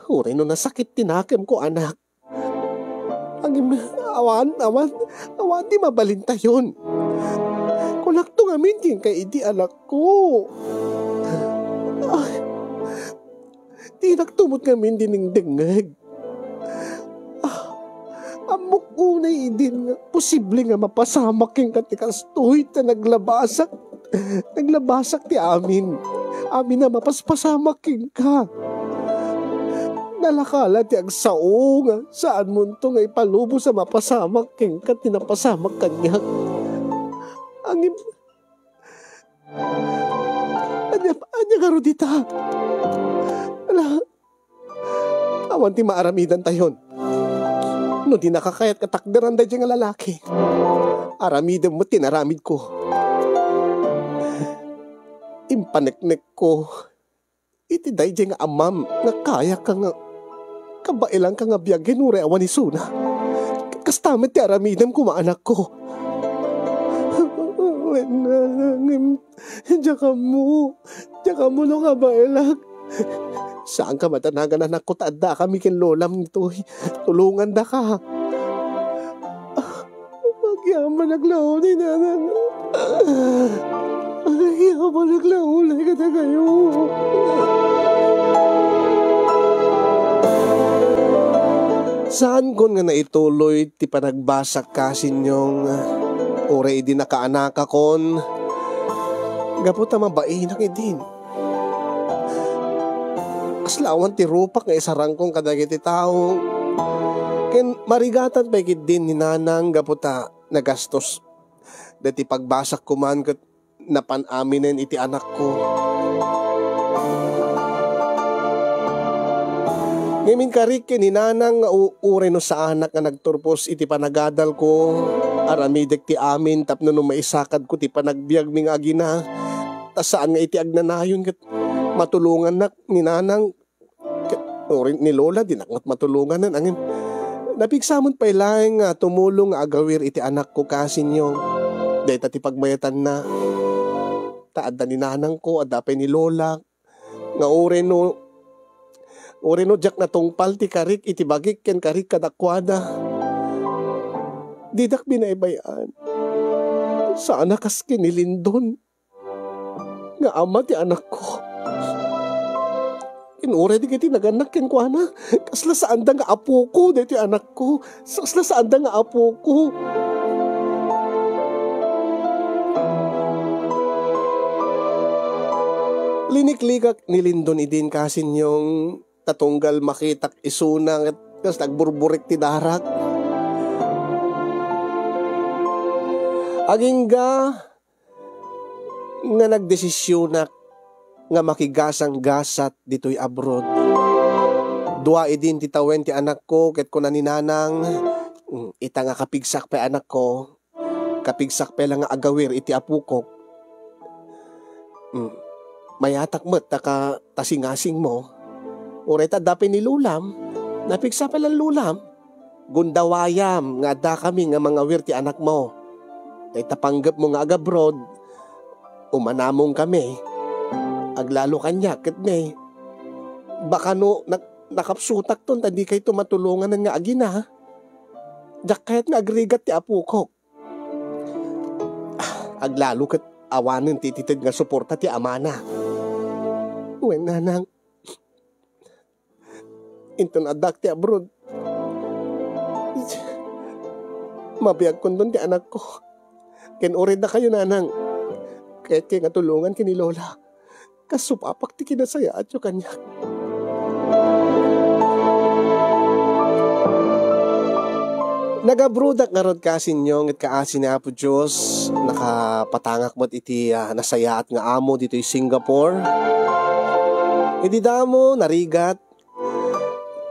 Uray no nasakit ti nakemko, anak. Ngem awan, awan, awan ti mabalintayon. Kunakto ngamin kenka idi, anakko. Ay, dinakto met ngamin dinengdengngeg. Ah, ammok unay idin nga posible nga mapasamak kenka ti kastoy ta naglabasak. Naglabasak ti amin. Amin a mapaspasamak kenka. Nalakala ti agsao nga saanmonto nga ipalubos a mapasamak kenka ti napasamak kaniak. Ngem, ania, ania ngarud ita? Ala, awan ti maaramidantayon. No dinaka kayat nga takderan daydiay nga lalaki, aramidem met ti inaramidko. Impaneknekko iti daydiay nga amam nga kayatko nga kabaelanka nga biag ken uray awan isuna. Kasta met ti aramidem koma, anakko. Wen, ngem, diak ammo. Diak ammo no kabaelak. Saanka madanagan, anakko, ta addakami ken lolam ditoy. Tulongandaka. Agyamanak la unay, nanang. Agyamanak la unay kadakayo. Saankon nga naituloy ti panagbasak, Kasinyong, uray idi nakaanakakon, gapu ta mabainak idin. Kasla awan ti rupak nga isarangkon kadagiti tao. Ken marigatan pay ketdin ni nanang gapu ta nagastos daytoy pagbasakko man ket napan aminen iti anakko. Ngem inkarik ken ni nanang nga u-, uray no saanak nga nagturpos iti panagadalko, aramidek ti amin tapno no maisakadko ti panagbiagmi nga agina, ta saan nga iti agnanayon ket matulongannak ni nanang, ket uray ni lola, dinak met matulongan, ngem napigsa met pay laeng nga tumulong nga agawir iti anakko, Kasinyong. Dayta ti pagmayatanna. Ta adda ni nanangko, adda pay ni lola, nga uray no, uray no diak natungpal ti karik iti bagik ken karik kadakuada, didak binaybay-an. Saan a kas ken ni Lindon nga ama ti anakko. Ken uray dagiti nagannak kenkuana, kasla saanda nga apoko daytoy anakko. Kasla saanda nga apoko. Liniklikak ni Lindon idin, Kasinyong, ta tunggal makitak isuna ket kasla agburburik ti darak. Agingga nga nagdesisionak nga makigasanggasat ditoy abroad. Dua idin ti tawen ti anakko, ket kuna ni nanang, "Mm, ita nga kapigsak pay, anakko, kapigsak pay la nga agawir iti apokok. Mm, mayatak met ta ka-, ta singasingmo. Uray ta adda pay ni lolam, napigsa pay la ni lolam." Gundawayam nga addakami nga mangawir ti anakmo. Dayta panggepmo nga agabroad, umanamongkami. Aglalo kaniak ket ne, baka no nak-, nakapsutakton ta dikayto matulonganan nga agina. Diak kayat nga agrigat ti apokok. Aglalo ket awanen ti itited nga suporta ti amana. Wen, nanang, inton addak ti abroad, mabiagkonton ti anakko. Ken uray dakayo, nanang, kayatkayo nga tulongan ken ni lola. Kasupapak ti kinasayaatyo kaniak. Nagabroadak ngarud, Kasinyong, ket kaasi ni Apo Dios, nakapatangak met iti, ah, nasayaat nga amo ditoy Singapore. Idi damo, narigat,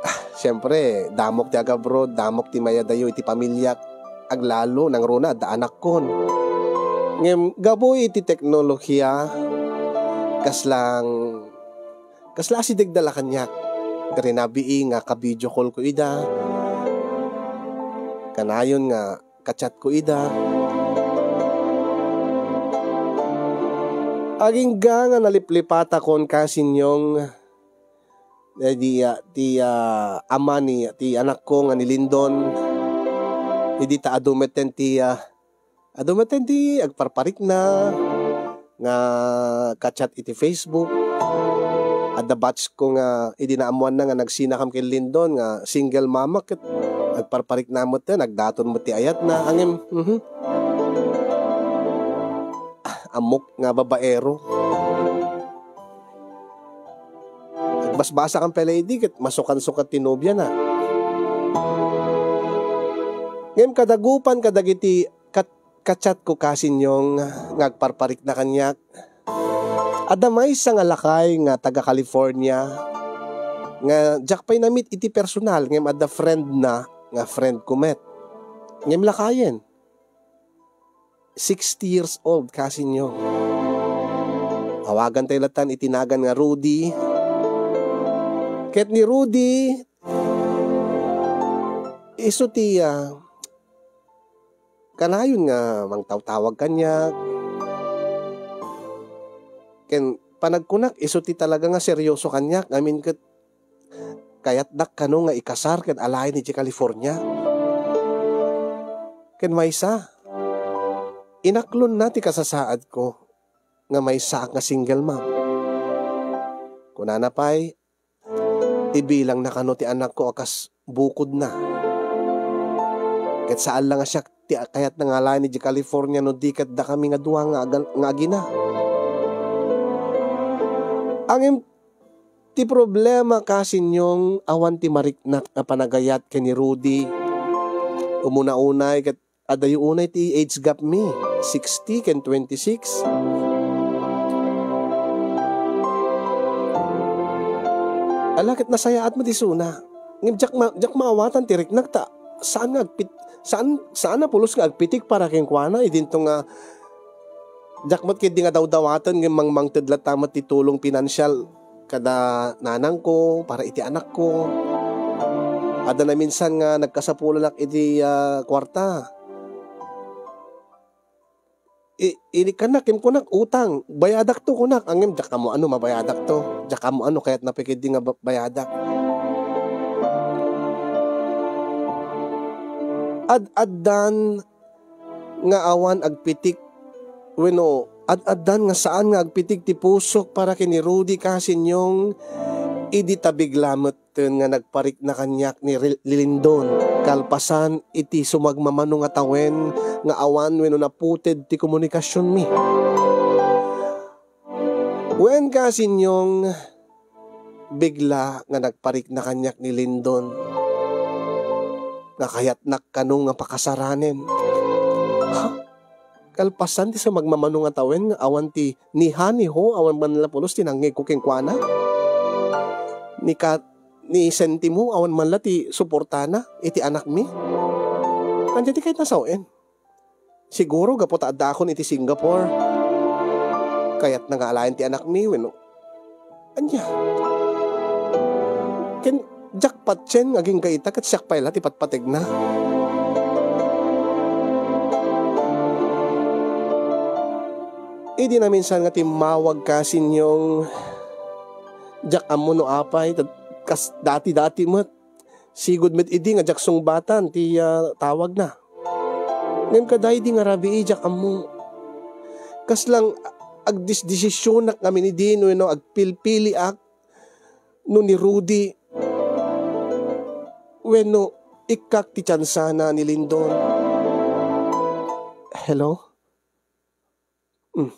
ah, siempre, damok ti agabroad, damok ti mayadayo iti pamiliak. Aglalo, nangruna, adda anakkon. Ngem, gapu iti teknolohiya, kaslang, kasla asidegda la kaniak. Rinabii nga ka-video call ko ida. Kanayon nga ka-chat ko ida. Agingga nga naliplipatakon, Kasinyong, eh, di, ah, ti, ah, ama ni, ti anakko nga ni Lindon, idi ta adu metten ti, ah, adu metten ti agparparikna nga ka-chat iti Facebook. Adda batch ko nga idi naammoanna nga nagsinakam ken Lindon nga single mama ket agparparikna metten, agdaton met ti ayatna. Ngem, mhm. Ah, ammok nga babaero. Nagbasbasakan pay la idi ket masukansukat ti nobiana. Ngem kadagupan kadagiti kat-, ka-chat ko, Kasinyong, nga agparparikna kaniak, adda maysa nga lakay nga taga California nga diak pay na-meet iti personal, ngem adda friend na nga friend ko met. Ngem lakayen. Sixty years old, Kasinyong. Awagan tayo latan iti nagan nga Rudy. Ket ni Rudy, isu ti, ah, kanayon nga mangtawtawag kaniak. Ken panagkunak, isu ti talaga nga seryoso kaniak, amin ket kayatdak kano nga ikasar ken alaen idiay California. Ken maysa, inaklonna ti kasasaadko nga maysaak nga single mom. Kunana pay, ibilangna kano ti anakko a kas bukodna. Ket saan la nga siak ti kayatna nga alaen idiay California no di ket dakami nga dua nga agan-, nga agina. Ngem ti problema, Kasinyong, awan ti mariknak a panagayat ken ni Rudy. Umuna unay ket adayo unay ti age gap mi, sixty ken twenty-six. Ala ket nasayaat met isuna. Ngem diak ma-, diak maawatan ti riknak ta saan nga agpit-, saan, saan a pulos nga agpitik para kenkuana idinto nga diak met ketdi nga dawdawaten ngem mangmangted latta met ti tulong pinansial kada nanangko para iti anakko. Adda naminsan nga nagkasapulanak iti, ah, kuarta. I-, inikkanak, ken kunak, "Utang, bayadakto," kunak. Ngem diak ammo no mabayadakto. Diak ammo no kayatna pay ketdi nga ba-, bayadak. Ad-addan nga awan agpitik, wenno ad-addan nga saan nga agpitik ti pusok para ken ni Rudy, Kasinyong, idi ta bigla metten nga nagparikna kaniak ni Ril-, Lilindon, kalpasan iti sumagmamano nga tawen nga awan wenno naputed ti komunikasionmi. Wen, Kasinyong, bigla nga nagparikna kaniak ni Lindon nga kayatnak kano nga pakasaranen. Ha? Kalpasan ti sumagmamano nga tawen nga awan ti ni ha ni ho, awan man la pulos ti nangngegko kenkuana. Ni ka-, ni sentimo, awan man la ti suportana iti anakmi. Ania ti kayatna sawen? Siguro gapu ta addaakon iti Singapore. Kayatna nga alaen ti anakmi wenno ania. Ken diak patien nga agingga ita ket siak pay la ti patpategna. Idi naminsan nga timmawag, Kasinyong, diak ammo no apay, ta-, kas dati-dati met. Sigud met idi nga diak sungbatan ti, ah, tawagna. Ngem kadaydi nga rabii, diak ammo. Kasla agdesdesisionak ngamin idi no, no agpilpiliak no ni Rudy wenno ikkak ti tiansana ni Lindon. Hello? Hmm.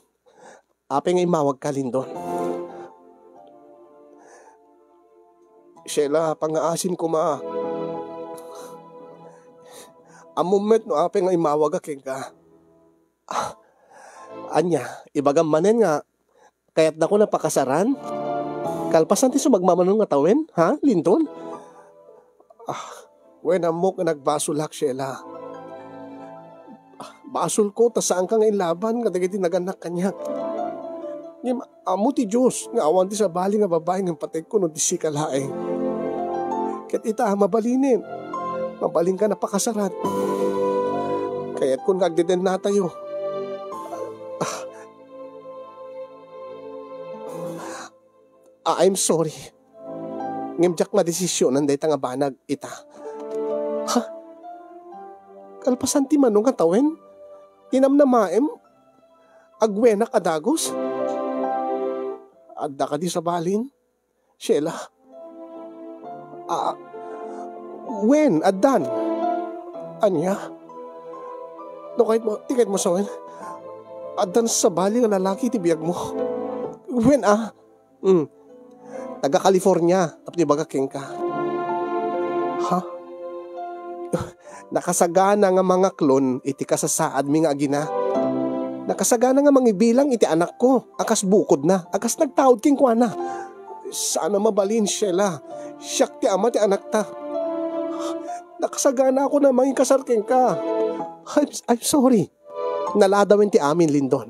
Apay nga immawagka, Lindon? Sheila, pangngaasim koma. Ammom met no apay nga immawagak kenka. Ah, ania, ibagam manen nga kayatnako nga pakasaran? Kalpasan ti sumagmamano nga tawen, ha, Lindon? Ah, wen, ammok nga nagbasolak, Sheila. Ah, basolko ta saanka nga inlaban kadagiti nagannak kaniak. Ngem ammo ti Dios nga awan ti sabali nga babai nga ipategko no di sika laeng. Ket ita, mabalinen. Mabalinka nga pakasaran. Kayatkon nga agdedennatayo. Ah, Ah, I'm sorry. Ngem diak madesisionan dayta nga banag ita. Ha? Kalpasan ti mano nga tawen? Ti namnamaem? Agwenak a dagus? Adda kadi sabalin, Sheila? Ah, wen, addan. Ania? No kayatmo, ti kayatmo sawen? Adda nasabali nga lalaki iti biagmo. Wen a? Hmm. Taga California, tapno ibagak kenka. Ha? Nakasagana nga mangaklon iti kasasaadmi nga agina. Nakasagana nga mangibilang iti anakko a kas bukodna, a kas nagtaud kenkuana. Saan a mabalin, Sheila. Siak ti ama ti anakta. Nakasagana ako a mangikasar kenka. I'm, I'm sorry. Naladawen ti amin, Lindon.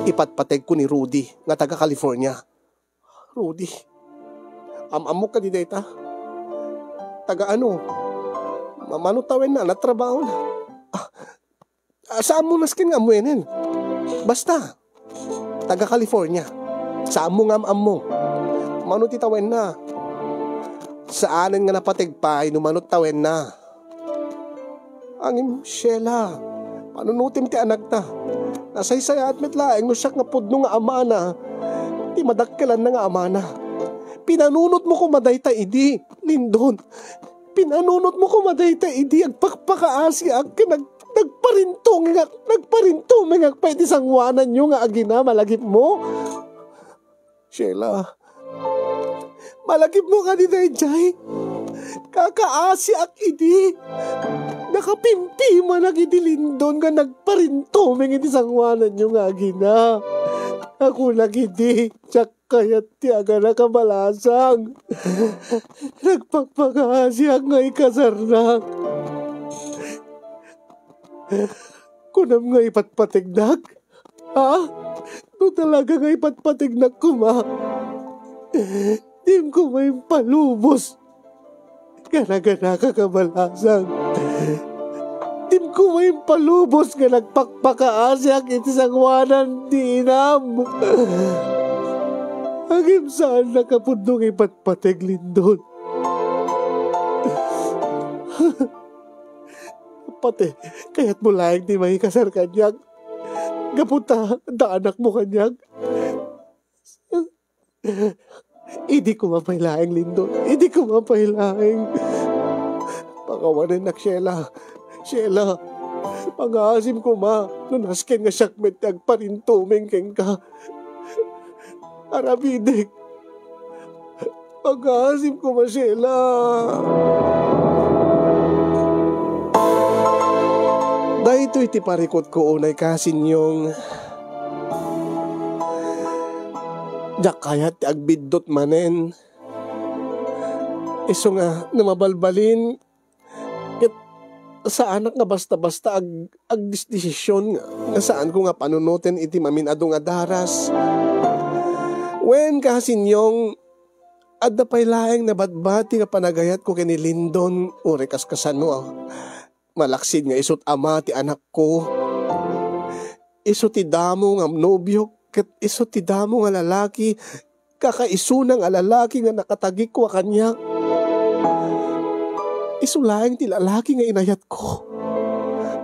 Ipatpategko ni Rudy nga taga California. Rudy, am-ammok kadi dayta? Taga ano? Ma-, mano tawenna, ano trabahona? Ah, ah, saanmo nasken nga ammuenen? Basta, taga California. Saanmo nga am-ammo? Mano ti tawenna? Saanen nga napateg pay no mano tawenna. Ngem, Sheila, panunotem ti anakta. Nasaysayaat met laeng no siak nga pudno nga amana ti madakkelanna nga amana. Pinanunotmo koma dayta idi, Lindon. Pinanunotmo koma dayta idi agpakpakaasiak ken nag-, nagparintungingak, nagparintumingak pay iti sangoananyo nga agina, malagipmo. Sheila, malagipmo kadi daydiay? Kakaasiak idi. Nakapimpimanak idi, Lindon, nga nagparintuming iti sangoananyo nga agina. Kunak idi, diak kayat ti aganak a balasang. Nagpakpakaasiak nga ikasarnak. Kunam nga ipatpategnak? Ha? No talaga nga ipatpategnak koma, dim koma impalubos nga naganaka a balasang. Dim koma impalubos nga nagpakpakaasiak iti sangoanan ti inam. Ngem saannak a pudno nga ipatpateg, Lindon. Pati, kayatmo laeng ti mangikasar kaniak. Gapu ta, adda anakmo kaniak. Idi koma pay laeng, Lindon. Idi koma pay laeng. Pakawanennak, Sheila. Sheila, pangaasim koma no nasken nga siak met ti agparintuming kenka. Aramidek. Pangaasim koma, Sheila. Daytoy ti parikutko unay, Kasinyong. Diak kayat ti agbiddut manen. Isu nga, no mabalbalin, ket saanak nga basta-basta ag-, agdesdesisyon nga, nga saanko nga panunoten iti mamin-adu nga daras. Wen, Kasinyong, adda pay laeng nabatbati nga panagayatko ken ni Lindon, uray kaskasano, malaksid nga isu ti ama ti anakko. Isu ti damo nga nobiok, ket isu ti damo nga lalaki, kakaisuna nga lalaki nga nakatagikko a kaniak. Isu laeng ti lalaki nga inayatko.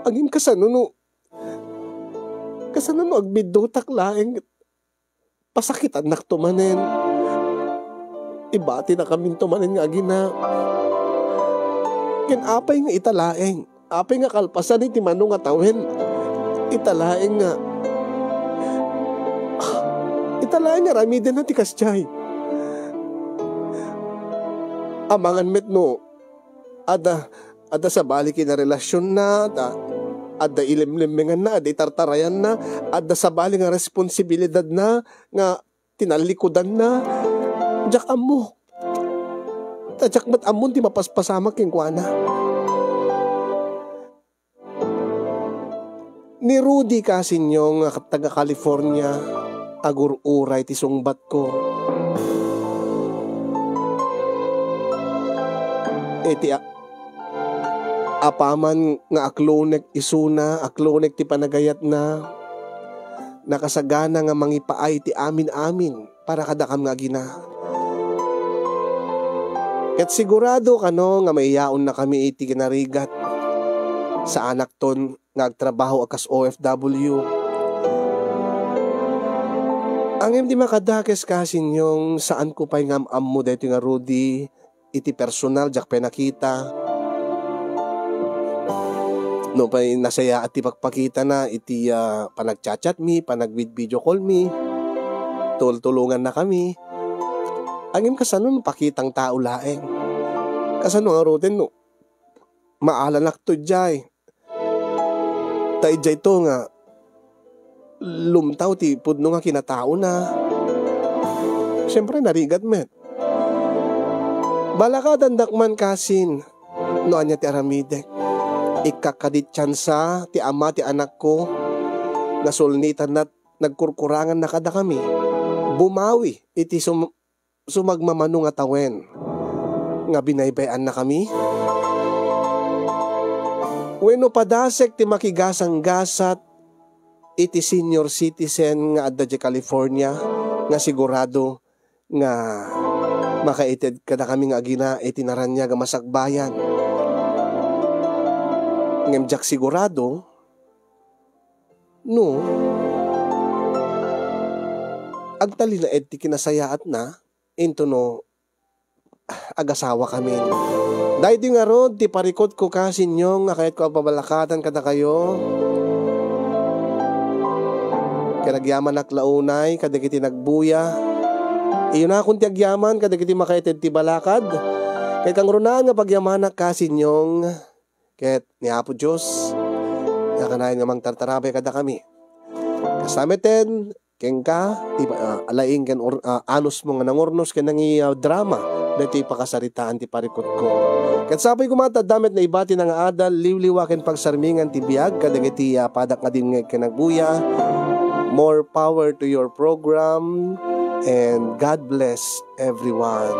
Ngem kasano no, kasano no agbiddutak laeng, pasakitannakto manen. Ibatinakaminto manen nga agina. Ken apay nga ita laeng? Apay nga kalpasan iti mano nga tawen? Ita laeng nga, ita laeng nga aramidenna ti kasdiay. Amangan met no adda, adda sabali kinarelasionna, ta adda ilemlemmenganna, adda itartarayanna, adda sabali nga responsibilidadna nga tinallikudanna. Diak ammo. Ta diak met ammon ti mapaspasamak kenkuana. Ni Rudy Kasinyong nga taga California, agur-uray ti sungbatko. Iti a-, apaman nga aklonek isuna, aklonek ti panagayatna, nakasagana nga mangipaay ti amin-amin para kadakam nga agina. Ket sigurado kano nga maiyaonnakami iti kinarigat. Saanakton nga agtrabaho a kas O F W. Ngem ti makadakes, Kasinyong, saanko pay nga am-ammo daytoy nga Rudy iti personal, diak pay nakita. No pay nasayaat ti pakpakitana iti, ah, panagchat-chat mi, panagvid-video call mi, tultulongannakami. Ngem kasano no pakitang tao laeng? Kasano ngaruden no maalanakto idiay? Ta idiay to nga lumtaw ti pudno nga kinataona. Siyempre, narigat met. Balakadandak man kasin no ania ti aramidek. Ikkak kadi tiansa ti ama ti anakko, nasulnitanna, nagkurkuranganna kadakami. Bumawi iti sum-, sumagmamano nga tawen nga binaybay-annakami? Wenno padasek ti makigasanggasat iti senior citizen nga adda idiay California nga sigurado nga makaited kadakami nga agina iti naraniag a masakbayan. Ngem diak sigurado no agtalinaed ti kinasayaatna intono agasawakami. Daytoy ngarud ti parikutko kasinyo nga kayatko a pabalakadan kadakayo. Ket agyamanak la unay kadagiti nagbuya. Iyunakon ti agyaman kadagiti makaited ti balakad. Ket kangrunaan nga pagyamanak kasinyo. Ket ni Apo Dios, nga kanayon nga mangtartarabay kadakami. Kasta metten, kenka, ti, ah, alaing ken or-, ah, anusmo nga nangurnos ken nangidrama daytoy pakasaritaan ti parikutko. Ket sapay koma ta adda met naibati nga adal, liwliwa ken pagsarmingan ti biag kadagiti, ah, padak nga dimngeg ken agbuya. More power to your program, and God bless everyone.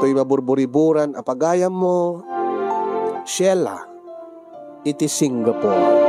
Toy maburburiburan a pagayammo, Sheila, iti Singapore.